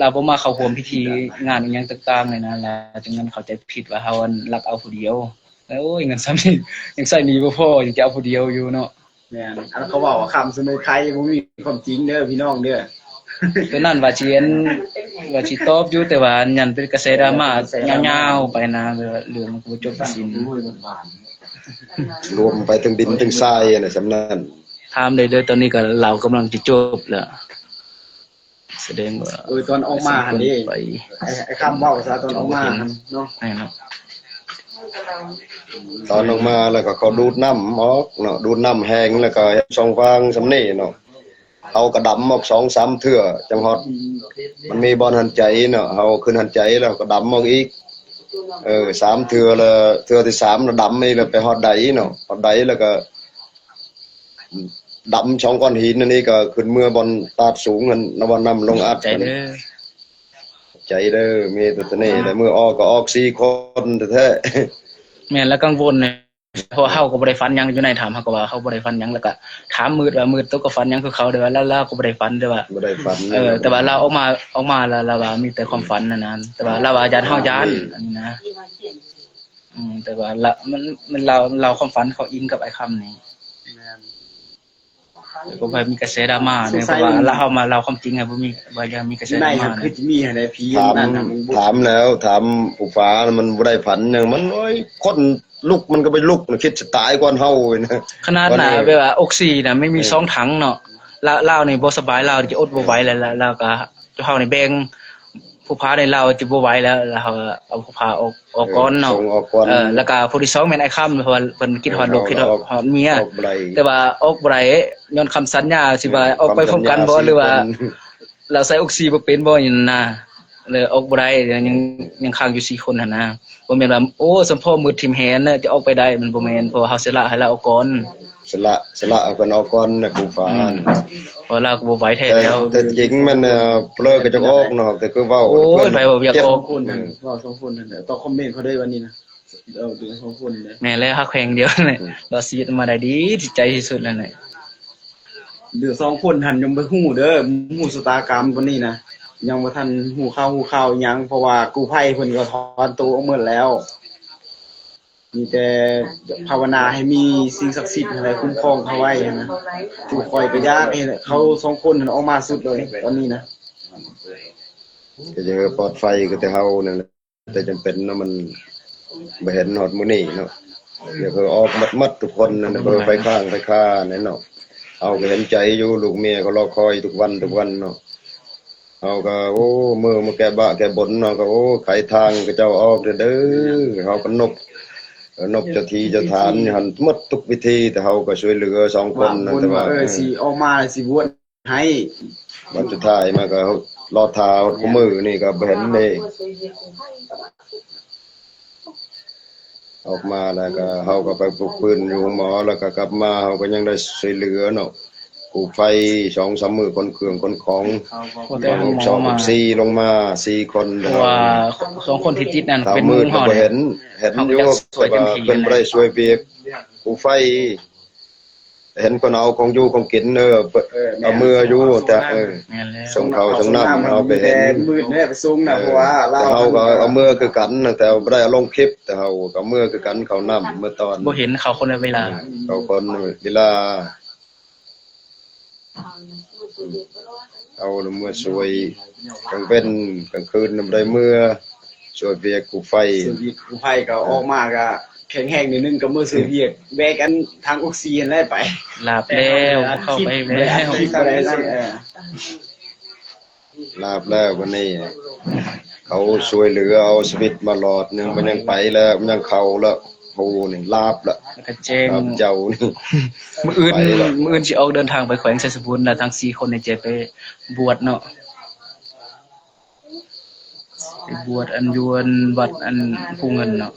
ລາວບໍ່ມາເຂົ້າຮ່ວມພິທີງານອີ່ຫຍັງຕ່າງໆນີ້ນະ ລາວຈຶ່ງເຂົ້າໃຈຜິດວ່າເຮົາອັນລັກເອົາຜູ້ດຽວ ໂອ້ຍ ເງິນສ່ຳນີ້ຍັງໃຊ້ໜີ້ບໍ່ພໍ ຍັງຈະເອົາຜູ້ດຽວຢູ່ເນາະ. ແມ່ນ ອັນເຂົາເວົ້າວ່າຄຳສະເໜີໄຄບໍ່ມີຄວາມຈິງເດີພີ່ນ້ອງເດີ ໂຕນັ້ນວ່າຊິອັນ ວ່າຊິຕອບຢູ່ ແຕ່ວ່າອັນຍັນເປັນກະແສດຣາມາຍາວໆໄປນະ ແບບວ່າເລື່ອງມັນກໍບໍ່ຈົບບໍ່ສິ້ນ ລວມໄປເຖິງດິນເຖິງຊາຍຫັ້ນນະ ສ່ຳນັ້ນ ຖາມໄດ້ເດີ ຕອນນີ້ກໍລາວກຳລັງຈະຈົບແລ້ວ. ສະແດງວ່າ ເອີ ຕອນອອກມາຫັ້ນເດ້ ໄອ້ ໄອ້ຄຳເວົ້າຊະ ຕອນອອກມາຫັ້ນເນາະ ແມ່ນເນາະ ຕອນອອກມາແລ້ວກໍເຂົາດູດນ້ຳອອກເນາະ ດູດນ້ຳແຫ້ງ ແລ້ວກໍເຮັດຊ່ອງຟາງສ່ຳນີ້ເນາະ ເຮົາກໍດຳອອກສອງສາມເທື່ອຈັ່ງຮອດ ມັນມີບ່ອນຫັນໃຈເນາະ ເຮົາຂຶ້ນຫັນໃຈແລ້ວກໍດຳອອກອີກ ເອີ ສາມເທື່ອ ແລ້ວເທື່ອທີສາມລະດຳອີກ ແລ້ວໄປຮອດໃດເນາະ ຮອດໃດແລ້ວກໍ ດຳສອງກ້ອນຫີນອັນນີ້ກໍຂຶ້ນເມືອບ່ອນຕາດສູງຫັ້ນ ນະ ບ່ອນນ້ຳລົງອັດ ໃຈເດີ ໃຈເດີ ມີແຕ່ໂຕນີ້ແຫຼະ ມື້ອອກກໍອອກສີ່ຄົນແທ້ໆ ແມ່ນລະ ກັງວົນ ເພາະວ່າເຮົາກໍບໍ່ໄດ້ຝັນຫຍັງ ຢູ່ໃນຖ້ຳເຮົາກໍວ່າເຮົາບໍ່ໄດ້ຝັນຫຍັງ ແລ້ວກໍຖາມມືດວ່າ ມືດໂຕກໍຝັນຫຍັງຄືເຂົາ ແຕ່ວ່າລາວ ລາວກໍບໍ່ໄດ້ຝັນ ແຕ່ວ່າ ບໍ່ໄດ້ຝັນ ເອີ ແຕ່ວ່າລາວອອກມາ ອອກມາແລ້ວລາວວ່າມີແຕ່ຄວາມຝັນນັ້ນນະ ແຕ່ວ່າລາວວ່າຢ້ານເຮົາຢ້ານ ອືມ ອັນນີ້ນະ ອືມ ແຕ່ວ່າລາວ ມັນ ມັນເລົ່າ ເລົ່າຄວາມຝັນເຂົາອີງກັບອ້າຍຄຳນີ້ ແມ່ນ ແຕ່ກໍບໍ່ໃຫ້ມີກະແສດຣາມາເດ້ ເພາະວ່າລາວ ເຮົາມາເລົ່າຄວາມຈິງໃຫ້ ບໍ່ມີ ບໍ່ຢາກມີກະແສດຣາມາ ຄືຈະມີຫັ້ນແຫຼະ ຜີ ຖາມ ນັ້ນນະ ຖາມແລ້ວ ຖາມຜູ້ຟ້າ ມັນບໍ່ໄດ້ຝັນຫຍັງ ມັນ ໂອ້ຍ ຄົນລຸກມັນກໍໄປລຸກ ຄິດຊິຕາຍກ່ອນເຮົານະ ຂະໜາດນະ ແບບວ່າອົກຊີນະ ມັນມີສອງຖັງເນາະ ລາວ ລາວນີ້ບໍ່ສະບາຍ ລາວຈະອົດບໍ່ໄຫວແລ້ວ ລາວ ລາວກໍ ເຮົານີ້ແບ່ງ ຜູ້ພາໃນລາວຈະບໍ່ໄຫວແລ້ວ ແລ້ວເຮົາເອົາຜູ້ພາອອກ ອອກກ່ອນເນາະ ເອີ ສົ່ງອອກກ່ອນ ເອີ ແລ້ວກະຜູ້ທີສອງແມ່ນອ້າຍຄຳ ເພາະວ່າເພິ່ນຄິດຮອດລູກ ເອີ ຄິດຮອດ ເຮົາ ຮອດເມຍ ອອກບໍ່ໄດ້ ແຕ່ວ່າອອກບໍ່ໄດ້ ຍ້ອນຄຳສັນຍາຊິວ່າ ເອີ ອອກໄປພ້ອມກັນບໍ່ ຄຳສັນຍາ ຫຼືວ່າ ສີ່ຄົນ ລາວໃສ່ອົກຊີບໍ່ເປັນບໍ່ ຫຍັງນະ ເລີຍອອກບໍ່ໄດ້ ຍັງ ຍັງຄ້າງຢູ່ສີ່ຄົນຫັ້ນນະ ບໍ່ແມ່ນວ່າ ໂອ້ ສົມພໍມືດຖິ້ມແຫນເນາະ ຈະອອກໄປໄດ້ ມັນບໍ່ແມ່ນ ເພາະວ່າເຮົາສະຫຼະໃຫ້ລາວອອກກ່ອນ ສະຫຼະ ສະຫຼະເອົາເພິ່ນອອກກ່ອນນະ ຜູ້ຟ້າ ອືມ ເພາະລາວກໍບໍ່ໄຫວແທ້ແລ້ວ ແຕ່ຈິງແມ່ນ ເອີ ເລີກກໍຈະອອກເນາະ ແຕ່ຄືເວົ້າ ໂອ້ຍ ໃຜເວົ້າຢາກອອກ ເວົ້າສອງຄົນນັ້ນ ເວົ້າສອງຄົນນັ້ນແຫຼະ ຕອບຄອມເມັນເຂົາເດີ ວັນນີ້ນະ ເອີ ເຫຼືອສອງຄົນແຫຼະ ແມ່ນແລ້ວ ຮັກແພງດຽວນັ້ນແຫຼະ ອືມ ລອດຊີວິດມາໄດ້ດີ ຈິດໃຈທີ່ສຸດນັ້ນແຫຼະ ເຫຼືອສອງຄົນຫັ້ນຍັງບໍ່ຮູ້ເດີ ຮູ້ຊະຕາກຳປານນີ້ນະ ຍັງບໍ່ທັນຮູ້ຂ່າວຮູ້ຂ່າວອີ່ຫຍັງ ເພາະວ່າກູ້ໄພເພິ່ນກໍຖອນໂຕອອກໝົດແລ້ວ ມີແຕ່ພາວະນາໃຫ້ມີສິ່ງສັກສິດຫັ້ນແຫຼະຄຸ້ມຄອງເຂົາໄວ້ຫັ້ນນະ ຄືຂ້ອຍກໍຢາກໃຫ້ເຂົາສອງຄົນຫັ້ນອອກມາສຸດເລີຍຕອນນີ້ນະ ກໍຢາກໃຫ້ປອດໄຟ ກໍແຕ່ເຮົານັ້ນແຫຼະ ແຕ່ຈຳເປັນເນາະ ມັນບໍ່ເຫັນຮອດມື້ນີ້ເນາະ ຢາກໃຫ້ອອກໝົດໆ ທຸກຄົນນັ້ນ ເພື່ອໄຟຄ້າງໄຟຄາແນ່ເນາະ ເຮົາກໍເຫັນໃຈຢູ່ ລູກເມຍກໍລໍຄອຍທຸກວັນ ທຸກວັນເນາະ ເຮົາກໍ ໂອ້ ມື້ມາແກ້ບາແກ້ບົນ ເຮົາກໍ ໂອ້ ໄຂທາງຂະເຈົ້າອອກເດີ ເຮົາກໍນົບ ເອີ ນົບເຈົ້າທີ່ເຈົ້າທານຢູ່ຫັ້ນໝົດທຸກວິທີ ແຕ່ເຮົາກໍຊ່ວຍເຫຼືອສອງຄົນນັ້ນ ແຕ່ວ່າ ເອີ ຊິອອກມາຊິບວດ ໃຫ້ ບັດສຸດທ້າຍມາກໍລໍຖ້າຮອດຄູ່ມື້ນີ້ກໍບໍ່ເຫັນເດ້ ອອກມາແລ້ວກໍເຮົາກໍໄປປຸກຟື້ນຢູ່ໂຮງໝໍ ແລ້ວກໍກັບມາເຮົາກໍຍັງໄດ້ຊ່ວຍເຫຼືອເນາະ ກູ້ໄພສອງສາມມື້ ຂົນເຄື່ອງຂົນຂອງ ແຕ່ໂຮງໝໍມາ ສີ່ລົງມາສີ່ຄົນ ເພາະວ່າສອງຄົນທີ່ຕິດນັ້ນເປັນໝູ່ເຮົາ ເຫັນ ເຫັນຢູ່ ແຕ່ວ່າເພິ່ນບໍ່ໄດ້ຊ່ວຍວຽກກູ້ໄຟ ເຫັນເພິ່ນເອົາຂອງຢູ່ຂອງກິນ ເອີ ເອົາເມືອຢູ່ ແຕ່ ເອີ ສົ່ງເຂົ້າສົ່ງນ້ຳ ເຮົາໄປເຫັນ ມືດແນ່ໄປສົ່ງນະ ເພາະວ່າເຮົາກໍເອົາເມືອຄືກັນ ແຕ່ບໍ່ໄດ້ເອົາລົງຄລິບ ແຕ່ເຮົາກໍເອົາເມືອຄືກັນ ເຂົ້ານ້ຳເມືອຕອນ ບໍ່ເຫັນເຂົ້າຄົນລະເວລາ ເຂົ້າຄົນເວລາ ເຮົາລະເມືອຊ່ວຍ ກາງເວັນກາງຄືນນະບໍ່ໄດ້ເມືອ ຊ່ວຍວຽກກູ້ໄຟ ຊ່ວຍວຽກກູ້ໄພກໍອອກມາກໍແຂງແຮງໜ້ອຍໜຶ່ງ ກໍເມືອຊ່ວຍວຽກ ແບກອັນຖັງອົກຊີຫັ້ນແຫຼະໄປ ລາບແລ້ວ ເຂົ້າໄປແລ້ວ ລາບແລ້ວບັດນີ້ ເຂົາຊ່ວຍເຫຼືອເອົາຊີວິດມາລອດໜຶ່ງ ມັນຍັງໄປແລ້ວ ມັນຍັງເຂົ້າແລ້ວ ໂຫ ນີ້ລາບແລ້ວ ແລ້ວກໍແຈ້ງເຈົ້ານີ້ ມື້ອື່ນ ມື້ອື່ນຊິອອກເດີນທາງໄປແຂວງໄຊສົມບູນ ແລ້ວທັງສີ່ຄົນນີ້ຈະໄປບວດເນາະ. ໄປບວດອັນຢູ່ອັນວັດອັນພູເງິນເນາະ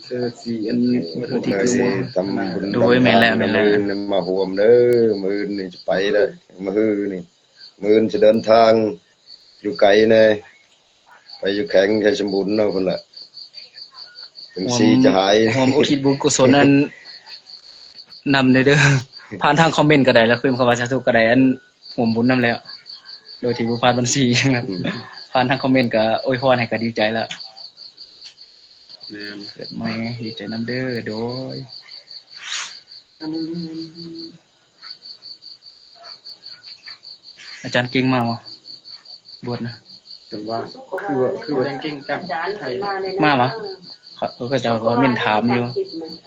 ຄືຊິອັນ ເພື່ອຊິທຳບຸນ ໂດຍ ແມ່ນແລ້ວ ແມ່ນແລ້ວ ມື້ອື່ນມາຮ່ວມເດີ ມື້ອື່ນນີ້ຈະໄປແລ້ວ ມື້ຮືນີ້ ມື້ອື່ນຊິເດີນທາງ ຢູ່ໄກແດ່ ໄປຢູ່ແຂວງໄຊສົມບູນເນາະ ພຸ້ນລະ ເປັນສີຈະຫາຍ ຮ່ວມອຸທິດບຸນກຸສົນອັນ ນຳເດີ ຜ່ານທາງຄອມເມັນກໍໄດ້ ແລ້ວພິມຄຳວ່າສາທຸກໍໄດ້ ອັນ ຮ່ວມບຸນນຳແລ້ວ ໂດຍທີ່ບໍ່ຜ່ານບັນຊີ ອືມ ຜ່ານທາງຄອມເມັນກໍອວຍພອນໃຫ້ກໍດີໃຈແລ້ວ ແມ່ນ ເກີດໃໝ່ ດີໃຈນຳເດີ ໂດຍ ອາຈານເກັ່ງມາບໍ່? ບວດນະ ຈັງວ່າ ຄືວ່າ ຄືວ່າ ເກັ່ງຈັງ ມາບໍ່? ເຂົາ ເຂົາເຈົ້າກໍເມັ້ນຖາມຢູ່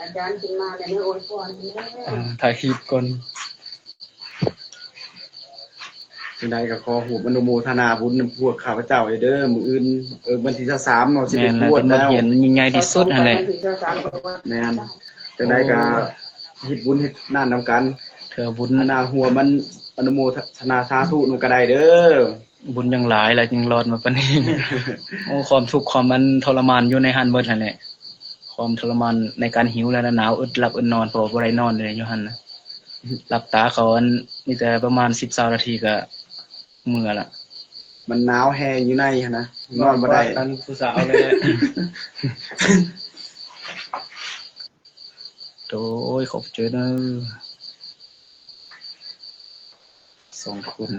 ອາຈານຂຶ້ນມາແລ້ວ ເອີ ຖ່າຍຄລິບກ່ອນ ຈັ່ງໃດກໍຂໍຮ່ວມອະນຸໂມທະນາບຸນນຳພວກຂ້າພະເຈົ້າເດີ ມື້ອື່ນ ເອີ ວັນທີຊາວສາມເນາະ ຊິໄປບວດແລ້ວ ແມ່ນແລ້ວ ເປັນບົດຮຽນຍິ່ງໃຫຍ່ທີ່ສຸດຫັ້ນແຫຼະ ແມ່ນ ຈັ່ງໃດກໍເຮັດບຸນເຮັດນັ້ນນຳກັນ ເທື່ອບຸນ ອັນນ່າ ຮ່ວມອັນ ອະນຸໂມທະນາສາທຸນຳກໍໄດ້ເດີ ບຸນຍັງຫຼາຍແລ້ວຈຶ່ງລອດມາປານນີ້ ໂອ້ ຄວາມທຸກຄວາມອັນທໍລະມານຢູ່ໃນຫັ້ນເບິດຫັ້ນແຫຼະ ຄວາມທໍລະມານໃນການຫິວ ແລະ ໜາວ ອຶດຫຼັບອຶດນອນ ເພາະວ່າບໍ່ໄດ້ນອນເລີຍຢູ່ຫັ້ນນະ ຫຼັບຕາເຂົ້າອັນ ມີແຕ່ປະມານສິບ ຊາວນາທີກໍເມື່ອລະ ມັນໜາວແຮງຢູ່ໃນຫັ້ນນະ ນອນບໍ່ໄດ້ ນອນບໍ່ໄດ້ ອັນຜູ້ສາວເລີຍ ເ ໂດຍ ຂອບໃຈເດີ ສອງຄົນ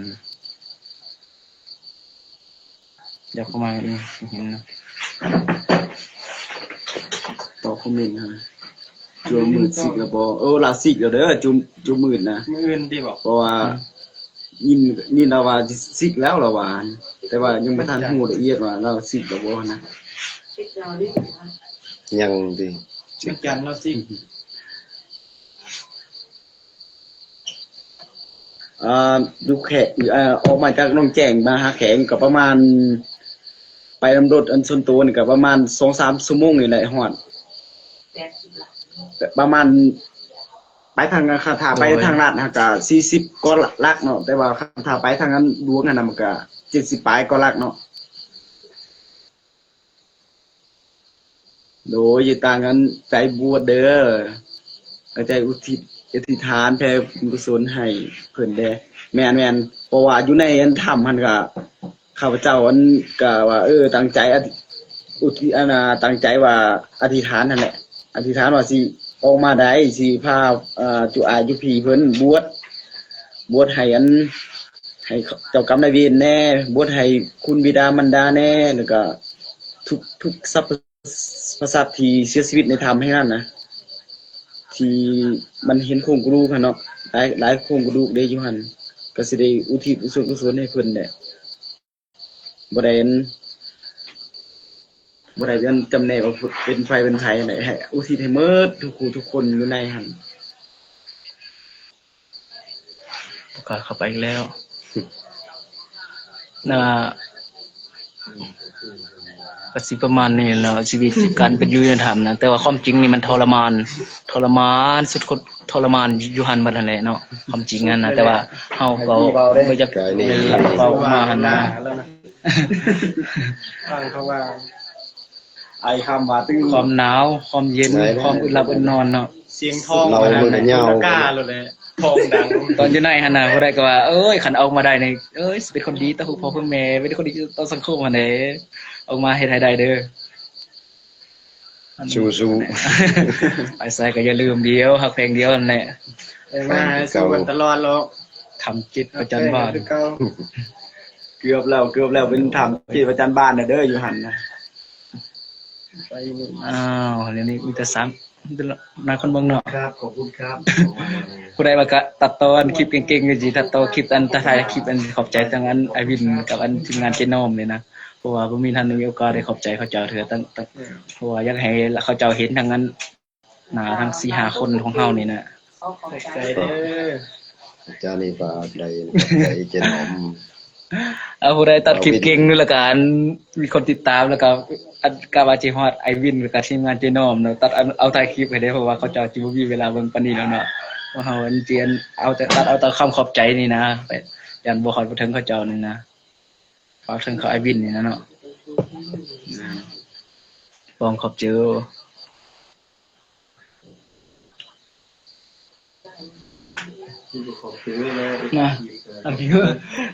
ຢາກເຂົ້າມາອີກ ເຫັນນະ ຕອບຄອມເມັນຫັ້ນນະ. ຈຸມື້ຊິກແລ້ວບໍ່? ເອີ ລາວຊິກແລ້ວເດີ ຈຸ ຈຸມື້ນະ ມື້ອື່ນຕິບໍ? ເພາະວ່າ ຍິນ ຍິນລາວວ່າຊິກແລ້ວລາວວ່າ ແຕ່ວ່າຍັງບໍ່ທັນຮູ້ລະອຽດວ່າລາວຊິກແລ້ວບໍ່ນະ. ຍັງຕິ? ວັນຈັນລາວຊິກ. ອ່າ ຢູ່ແຂ ອ່າ ອອກມາຈາກໜອງແຈ້ງມາຫາແຂງກໍປະມານ ໄປນຳລົດອັນສ່ວນໂຕນີ້ກໍປະມານສອງສາມຊົ່ວໂມງນີ້ແຫຼະຮອດ ປະມານ ໄປທາງ ຄັນຖ້າໄປທາງລັດຫັ້ນກໍສີ່ສິບກວ່າຫຼັກເນາະ ແຕ່ວ່າຄັນຖ້າໄປທາງອັນຫຼວງຫັ້ນນະ ມັນກໍເຈັດສິບປາຍກວ່າຫຼັກເນາະ. ໂດຍ ຢູ່ຕ່າງກັນໃຈບວດເດີ ຕັ້ງໃຈອຸທິດ ອະທິຖານແຜ່ບຸນກຸສົນໃຫ້ເພິ່ນແດ່. ແມ່ນໆ ເພາະວ່າຢູ່ໃນອັນຖ້ຳຫັ້ນກະ ຂ້າພະເຈົ້າອັນກະວ່າ ເອີ ຕັ້ງໃຈອະທິ ອຸທິ ອັນນ່າ ຕັ້ງໃຈວ່າອະທິຖານຫັ້ນແຫຼະ ອະທິຖານວ່າຊິອອກມາໄດ້ ຊິພາ ເອີ ຈຸອາຍຈຸພີເພິ່ນບວດ ບວດໃຫ້ອັນ ໃຫ້ເຈົ້າກຳນາຍເວນແດ່ ບວດໃຫ້ຄຸນບິດາມານດາແດ່ ແລ້ວກະທຸກ ທຸກສັບພະ ພະສັດທີ່ເສຍຊີວິດໃນຖ້ຳແຫ່ງນັ້ນນະ ທີ່ມັນເຫັນໂຄງກະດູກຫັ້ນເນາະ ຫຼາຍ ຫຼາຍໂຄງກະດູກເດ້ຢູ່ຫັ້ນ ກໍຊິໄດ້ອຸທິດສ່ວນກຸສົນໃຫ້ເພິ່ນແຫຼະ ບໍ່ໄດ້ ບໍ່ໄດ້ເປັນຈຳແນກວ່າເປັນໃຜເປັນໃຜ ໃຫ້ອຸທິດໃຫ້ໝົດທຸກຜູ້ທຸກຄົນຢູ່ໃນຫັ້ນ. ປະກາດເຂົ້າໄປອີກແລ້ວ ນະ ກໍຊິປະມານນີ້ແຫຼະເນາະ ຊີວິດການເປັນຢູ່ໃນຖ້ຳນະ ແຕ່ວ່າຄວາມຈິງນີ້ມັນທໍລະມານ ທໍລະມານສຸດຄົດ ທໍລະມານຢູ່ຫັ້ນໝົດຫັ້ນແຫຼະເນາະ ຄວາມຈິງຫັ້ນນະ ແຕ່ວ່າເຮົາກໍບໍ່ຢາກເວົ້າອອກມາຫັ້ນນະ ຟັງເຂົາວ່າ ໄອຄຳວ່າຕື່ນ ຄວາມໜາວ ຄວາມເຢັນ ຄວາມອຶດຫຼັບອຶດນອນເນາະ ສຽງທອງ ເລົ່າມັນກໍຍາວ ກາໂລດແຫຼະ ທອງດັງ ຕອນຢູ່ໃນຫັ້ນນະ ຜູ້ໃດກໍວ່າ ເອີຍ ຄັນອອກມາໄດ້ນີ້ ເອີຍ ຊິເປັນຄົນດີຕໍ່ພໍ່ເພື່ອແມ່ ເປັນຄົນດີຕໍ່ສັງຄົມຫັ້ນເດ້ ອອກມາເຮັດໃຫ້ໄດ້ເດີ ສູ້ໆ ໄປໃສກໍຢ່າລືມດຽວ ຮັກແພງດຽວຫັ້ນແຫຼະ ໄປມາຫາສູ່ກັນຕະຫຼອດໂລດ ຖ້ຳຈິດປະຈັນບານ ເກືອບແລ້ວ ເກືອບແລ້ວ ເປັນຖ້ຳຈິດປະຈັນບານແລ້ວເດີ ຢູ່ຫັ້ນນະ. ອ້າວ ແນວນີ້ມີແຕ່ສາມ ຫຼາຍຄົນເບິ່ງເນາະ ຄັບ ຂອບຄຸນຄັບ ຜູ້ໃດວ່າກະຕັດຕໍ່ອັນຄລິບເກັ່ງໆ ກໍຊິຕັດຕໍ່ຄລິບອັນ ຖ້າຖ່າຍຄລິບອັນ ຂອບໃຈທັງອັນອ້າຍວິນກັບອັນທີມງານເຈນ້ອມນີ້ນະ ເພາະວ່າບໍ່ມີ ທັນໄດ້ມີໂອກາດໄດ້ຂອບໃຈເຂົາເຈົ້າເທື່ອ ຕັ້ງ ເພາະວ່າຢາກໃຫ້ເຂົາເຈົ້າເຫັນທັງອັນ ໜ້າທັງສີ່ຫ້າຄົນຂອງເຮົານີ້ນະ ຂອບໃຈເດີ ອາຈານນີ້ກໍໄດ້ ຂອບໃຈເຈນ້ອມ ເອົາ ຜູ້ໃດຕັດຄລິບເກັ່ງ ແລ້ວກໍອັນມີຄົນຕິດຕາມ ແລ້ວກໍອັນກະວ່າຊິຮອດອ້າຍວິນ ແລ້ວກໍທີມງານເຈນ້ອມເນາະ ຕັດເອົາ ເອົາທ້າຍຄລິບໃຫ້ເດ້ ເພາະວ່າເຂົາເຈົ້າຊິບໍ່ມີເວລາເບິ່ງປານນີ້ແລ້ວເນາະ ເພາະເຮົາອັນຈຽນເອົາແຕ່ ຕັດເອົາແຕ່ຄຳຂອບໃຈນີ້ນະ ຢ້ານບໍ່ຮອດບໍ່ເຖິງເຂົາເຈົ້ານີ້ນະ ເອົາເຖິງເຂົາອ້າຍວິນນີ້ນະເນາະ ອືມ ຂອບໃຈ ນະ ອັນນີ້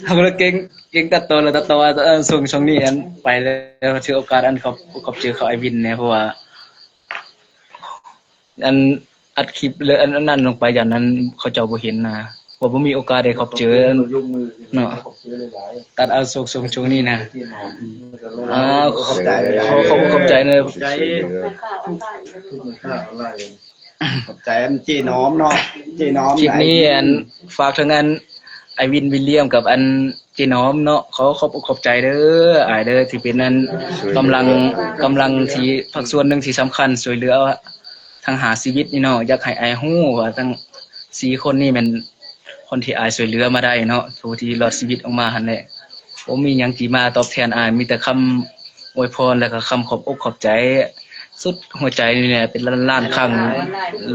ເຮົາກໍເກັ່ງ ເກັ່ງຕັດຕໍ່ ແລ້ວຕັດຕໍ່ວ່າ ເອີ ຊ່ວງ ຊ່ວງນີ້ອັນໄປແລ້ວ ຖືໂອກາດອັນຂອບ ຂອບໃຈເຂົາອ້າຍວິນແດ່ ເພາະວ່າ ອັນອັດຄລິບ ແລ້ວອັນ ອັນນັ້ນລົງໄປ ຢ້ານນັ້ນເຂົາເຈົ້າບໍ່ເຫັນນະ ເພາະບໍ່ມີໂອກາດໄດ້ຂອບໃຈ ເນາະ ຕັດເອົາຊ່ວງ ຊ່ວງ ຊ່ວງນີ້ນະ ອ່າ ຂອບໃຈ ຂອບໃຈເດີ ຂອບໃຈ ຂອບໃຈອັນເຈນ້ອມເນາະ ເຈນ້ອມ ຄລິບນີ້ອັນ ຝາກເຖິງອັນ ອ້າຍວິນ ວິນລຽມ ກັບອັນເຈນ້ອມເນາະ ຂໍຂອບອົກຂອບໃຈເດີ ອ້າຍເດີ ທີ່ເປັນອັນ ກຳລັງ ກຳລັງທີ່ ພາກສ່ວນໜຶ່ງທີ່ສຳຄັນ ຊ່ວຍເຫຼືອທັງຫ້າຊີວິດນີ້ເນາະ ຢາກໃຫ້ອ້າຍຮູ້ວ່າທັງສີ່ຄົນນີ້ແມ່ນ ຄົນທີ່ອ້າຍຊ່ວຍເຫຼືອມາໄດ້ເນາະ ຜູ້ທີ່ລອດຊີວິດອອກມາຫັ້ນແຫຼະ ບໍ່ມີຫຍັງທີ່ມາຕອບແທນອ້າຍ ມີແຕ່ຄຳອວຍພອນ ແລ້ວກໍຄຳຂອບອົກຂອບໃຈສຸດຫົວໃຈນີ້ແຫຼະ ເປັນລ້ານໆຄັ້ງ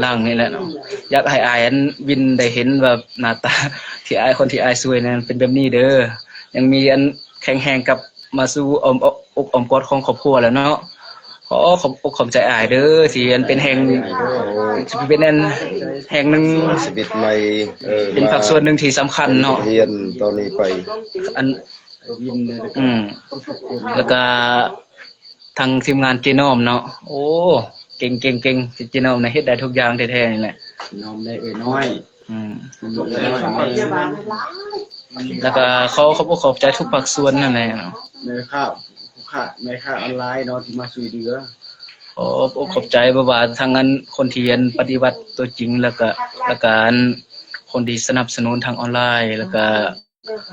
ຫຼັງນີ້ແຫຼະເນາະ ຢາກໃຫ້ອ້າຍອັນວິນໄດ້ເຫັນວ່າໜ້າຕາທີ່ອ້າຍ ຄົນທີ່ອ້າຍຊ່ວຍນັ້ນເປັນແບບນີ້ເດີ ຍັງມີອັນແຂງແຮງກັບມາສູ່ອ້ອມ ອົກອ້ອມກອດຂອງຄອບຄົວແຫຼະເນາະ. ຂໍຂອບອົກຂອບໃຈອ້າຍເດີ ທີ່ອັນເປັນແຮງ ເປັນອັນແຮງໜຶ່ງ ຊີວິດໃໝ່ ເອີ ເປັນພາກສ່ວນໜຶ່ງທີ່ສຳຄັນເນາະ ຮຽນຕໍ່ນີ້ໄປ ອັນ ອືມ ແລ້ວກະທາງທີມງານເຈນ້ອມເນາະ ໂອ້ ເກັ່ງໆໆ ເຈນ້ອມນະເຮັດໄດ້ທຸກຢ່າງແທ້ໆນີ້ແຫຼະ. ນ້ອມໄດ້ເອື້ອຍນ້ອຍ ອືມ ນ້ອມໄດ້ເອື້ອຍນ້ອຍ ແລ້ວກໍຂໍຂອບອົກຂອບໃຈທຸກພາກສ່ວນນັ້ນແຫຼະເນາະ ແມ່ຄ້າ ຜູ້ຄ້າ ແມ່ຄ້າອອນລາຍເນາະ ທີ່ມາຊ່ວຍເຫຼືອ. ຂໍຂອບອົກຂອບໃຈ ບໍ່ວ່າທັງອັນຄົນທີ່ອັນປະຕິບັດຕົວຈິງ ແລ້ວກະ ແລ້ວກະອັນຄົນທີ່ສະໜັບສະໜູນທາງອອນລາຍ ແລ້ວກະ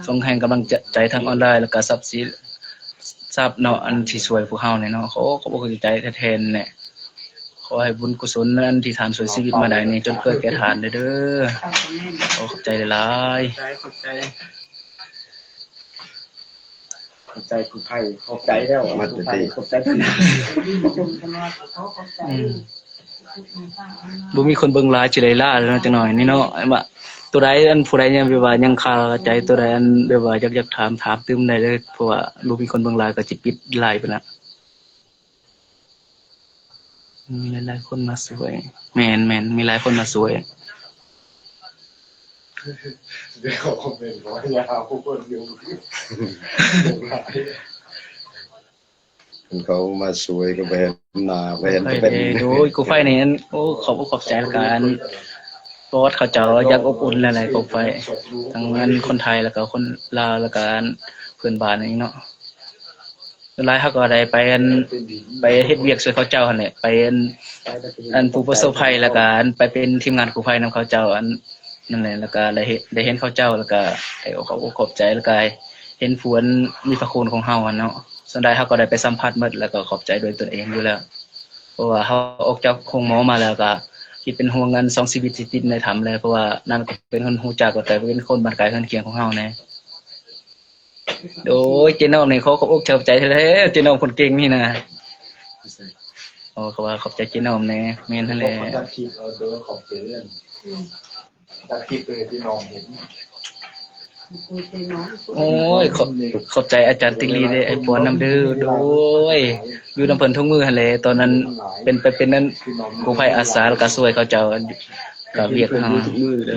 ສົ່ງແຮງກຳລັງໃຈທາງອອນລາຍ ແລ້ວກະຊັບສິນ ຊັບເນາະ ອັນທີ່ຊ່ວຍພວກເຮົານີ້ເນາະ. ໂອ້ ຂອບອົກຂອບໃຈແທ້ໆແຫຼະ. ຂໍໃຫ້ບຸນກຸສົນອັນທີ່ທ່ານຊ່ວຍຊີວິດມາໄດ້ນີ້ ຈົ່ງເກີດແກ່ທ່ານເດີ. ໂອ້ ຂອບໃຈຫຼາຍໆ. ຂອບໃຈ ຂອບໃຈ ຂອບໃຈ ຂອບໃຈແລ້ວ ມາແຕ່ ຂອບໃຈ ຂອບໃຈ ອືມ. ບໍ່ມີຄົນເບິ່ງຫຼາຍ ຊິໄດ້ລາແລ້ວເນາະ ຈັກໜ້ອຍນີ້ເນາະ. ອັນວ່າຕົວໃດ ອັນຜູ້ໃດຍັງແບບວ່າຍັງຄາໃຈຕົວໃດ ອັນແບບວ່າຢາກ ຢາກຖາມ ຖາມຕື່ມໄດ້ເລີຍ ເພາະວ່າບໍ່ມີຄົນເບິ່ງຫຼາຍ ກໍຊິປິດໄລຟ໌ໄປລະ. ມີຫຼາຍໆຄົນມາຊ່ວຍ. ແມ່ນໆ ມີຫຼາຍຄົນມາຊ່ວຍ. ດຽວຄອມເມັນກໍຍາວ ຜູ້ຄົນຢູ່ ເພິ່ນເຂົ້າມາຊ່ວຍກໍບໍ່ເຫັນໜ້າ ບໍ່ເຫັນເປັນ. ໂອ້ຍ ກູໄຟນີ້ ອັນ ໂອ້ ຂອບອົກຂອບໃຈລະກັນ ປອດເຂົາເຈົ້າຢາກອົບອຸ່ນຫຼາຍໆ ກູໄຟ ທັງອັນຄົນໄທ ລະກະຄົນລາວ ລະກະອັນເພື່ອນບ້ານນີ້ເນາະ. ສ່ວນຫຼາຍເຮົາກໍໄດ້ໄປອັນ ໄປເຮັດວຽກຊ່ວຍເຂົາເຈົ້າຫັ້ນແຫຼະ ໄປອັນ ອັນຜູ້ປະສົບໄພ ລະກະອັນໄປເປັນທີມງານກູ້ໄພນຳເຂົາເຈົ້າ ອັນ ນັ້ນແຫຼະ ລະກະໄດ້ເຫັນ ໄດ້ເຫັນເຂົາເຈົ້າ ລະກະໄດ້ຂໍຂອບອົກຂອບໃຈ ລະກະເຫັນຜູ້ອັນມີພະຄຸນຂອງເຮົາຫັ້ນເນາະ. ສ່ວນຫຼາຍເຮົາກໍໄດ້ໄປສຳຜັດໝົດ ລະກະຂອບໃຈດ້ວຍຕົນເອງຢູ່ແລ້ວ ເພາະວ່າເຮົາອອກຈາກໂຮງໝໍມາແລ້ວກະຄິດເປັນຫ່ວງອັນສອງຊີວິດທີ່ຕິດໃນຖ້ຳແລ້ວ ເພາະວ່ານັ້ນກໍເປັນຄົນຮູ້ຈັກ ລະກະເປັນຄົນບ້ານໃກ້ເຮືອນຄຽງຂອງເຮົາແດ່. ໂອ້ຍ ເຈນ້ອມນີ້ຂໍຂອບອົກຂອບໃຈແທ້ໆ ເຈນ້ອມຄົນເກັ່ງນີ້ນະ. ອໍ ເຂົາວ່າຂອບໃຈເຈນ້ອມແດ່. ແມ່ນຫັ້ນແຫຼະ ຕັດຄລິບເອົາເດີ ຂອບໃຈເດີ ຕັດຄລິບເລີຍ ເຈນ້ອມເຫັນ. ໂອ້ຍ ຂອບ ຂອບໃຈອາຈານຕິກລີເດ້ ອ້າຍປອນນຳເດີ. ໂດຍ ຢູ່ນຳເພິ່ນທຸກມື້ຫັ້ນແຫຼະ ຕອນນັ້ນເປັນ ໄປເປັນນັ້ນ ກູ້ໄພອາສາ ລະກະຊ່ວຍເຂົາເຈົ້າ ກະວຽກເຮົາ ເພິ່ນຢູ່ທຸກມື້ເດີ.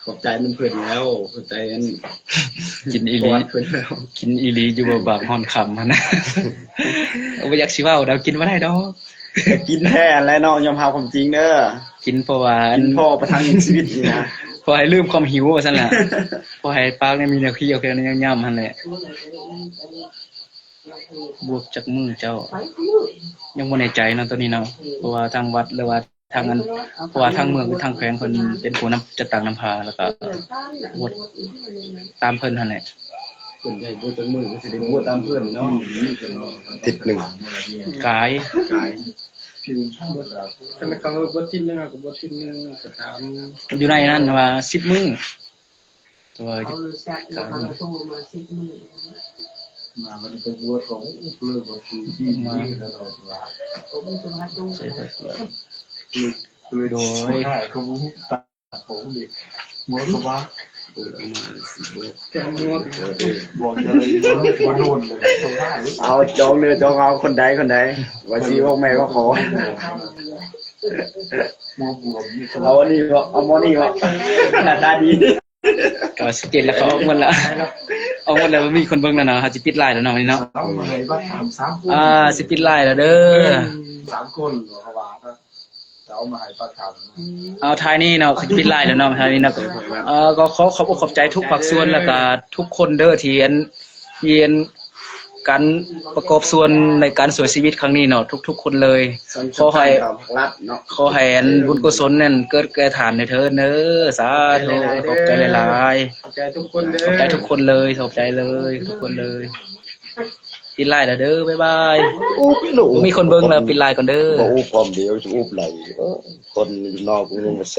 ຂອບໃຈນຳເພິ່ນແລ້ວ ຂອບໃຈອັນ ກິນອີ່ຫຼີ ເພິ່ນແລ້ວ ກິນອີ່ຫຼີຢູ່ບໍ່ບາບຮ້ອນຄ່ຳຫັ້ນນະ. ບໍ່ຢາກຊິເວົ້າດອກ ກິນບໍ່ໄດ້ດອກ. ກິນແທ້ແຫຼະເນາະ ຍອມຮັບຄວາມຈິງເດີ. ກິນເພາະວ່າ ກິນພໍປະທັງຊີວິດນີ້ນະ ພໍໃຫ້ລືມຄວາມຫິວວ່າຊັ້ນລະ ພໍໃຫ້ປາກນີ້ມີແນວຂຽວແຄ່ຍາມຫັ້ນແຫຼະ. ບວກຈັກມື້ເຈົ້າ ຍັງບໍ່ແນ່ໃຈເນາະ ຕອນນີ້ເນາະ ເພາະວ່າທາງວັດ ຫຼືວ່າ ທາງອັນ ເພາະວ່າທາງເມືອງ ທາງແຂວງເພິ່ນເປັນຜູ້ນຳຈັດຕັ້ງນຳພາ ແລ້ວກະບວດຕາມເພິ່ນຫັ້ນແຫຼະ. ເພິ່ນໃຫ້ບວດຈັກມື້ກໍຊິໄດ້ບວດຕາມເພິ່ນເນາະ. ອາທິດໜຶ່ງ ກາຍ ກາຍ ຄັນເຂົາບວດທິດໜຶ່ງ ເຮົາກໍບວດທິດໜຶ່ງ ກໍຕາມ ຢູ່ໃນນັ້ນວ່າສິບມື້. ແຕ່ວ່າ ເຂົາຮູ້ຈັກ ເຂົາໂທມາສິບມື້ ມາ ມັນໄປບວດຂອງອຸກເລີຍ ບໍ່ຄືທີ່ນີ້ ແລ້ວເນາະ ວ່າ ໂດຍ ເອົາຈອງເດີ ຈອງເອົາຄົນໃດ ຄົນໃດ ວ່າຊິອອກແມ່ນກໍຂໍ ເອົາອັນນີ້ເບາະ ເອົາໝໍນີ້ເບາະ ໜ້າຕາດີ. ເກົ້າສິບເຈັດແລ້ວ ເຂົາອອກໝົດລະ ອອກໝົດແລ້ວ ບໍ່ມີຄົນເບິ່ງແລ້ວເນາະ. ເຮົາຊິປິດໄລຟ໌ແລ້ວເນາະ ມື້ນີ້ເນາະ. ອ່າ ຊິປິດໄລຟ໌ແລ້ວເດີ ສາມຄົນ ເຂົາວ່າ ເອົາມາໃຫ້ປະກັນ ເອົາ ທ້າຍນີ້ເນາະ ຊິປິດໄລຟ໌ແລ້ວເນາະ ທ້າຍນີ້ເນາະ. ເອີ ກໍຂໍຂອບອົກຂອບໃຈທຸກພາກສ່ວນ ແລ້ວກໍທຸກຄົນເດີ ທີ່ອັນ ທີ່ອັນ ການປະກອບສ່ວນໃນການຊ່ວຍຊີວິດຄັ້ງນີ້ເນາະ ທຸກໆຄົນເລີຍ. ຂໍໃຫ້ ຂໍໃຫ້ອັນບຸນກຸສົນນັ້ນເກີດແກ່ທ່ານເທີ້ນເດີ. ສາທຸ ຂອບໃຈຫຼາຍໆ ຂອບໃຈທຸກຄົນເດີ ຂອບໃຈທຸກຄົນເລີຍ ຂອບໃຈເລີຍ ທຸກຄົນເລີຍ. ປິດໄລຟ໌ແລ້ວເດີ ບາຍບາຍ. ອຸບລູກ ບໍ່ມີຄົນເບິ່ງແລ້ວ ປິດໄລຟ໌ກ່ອນເດີ. ບໍ່ອຸບພ້ອມດຽວ ຊິອຸບໄລ ເອີ ຄົນຢູ່ນອກຍັງບໍ່ແຊ.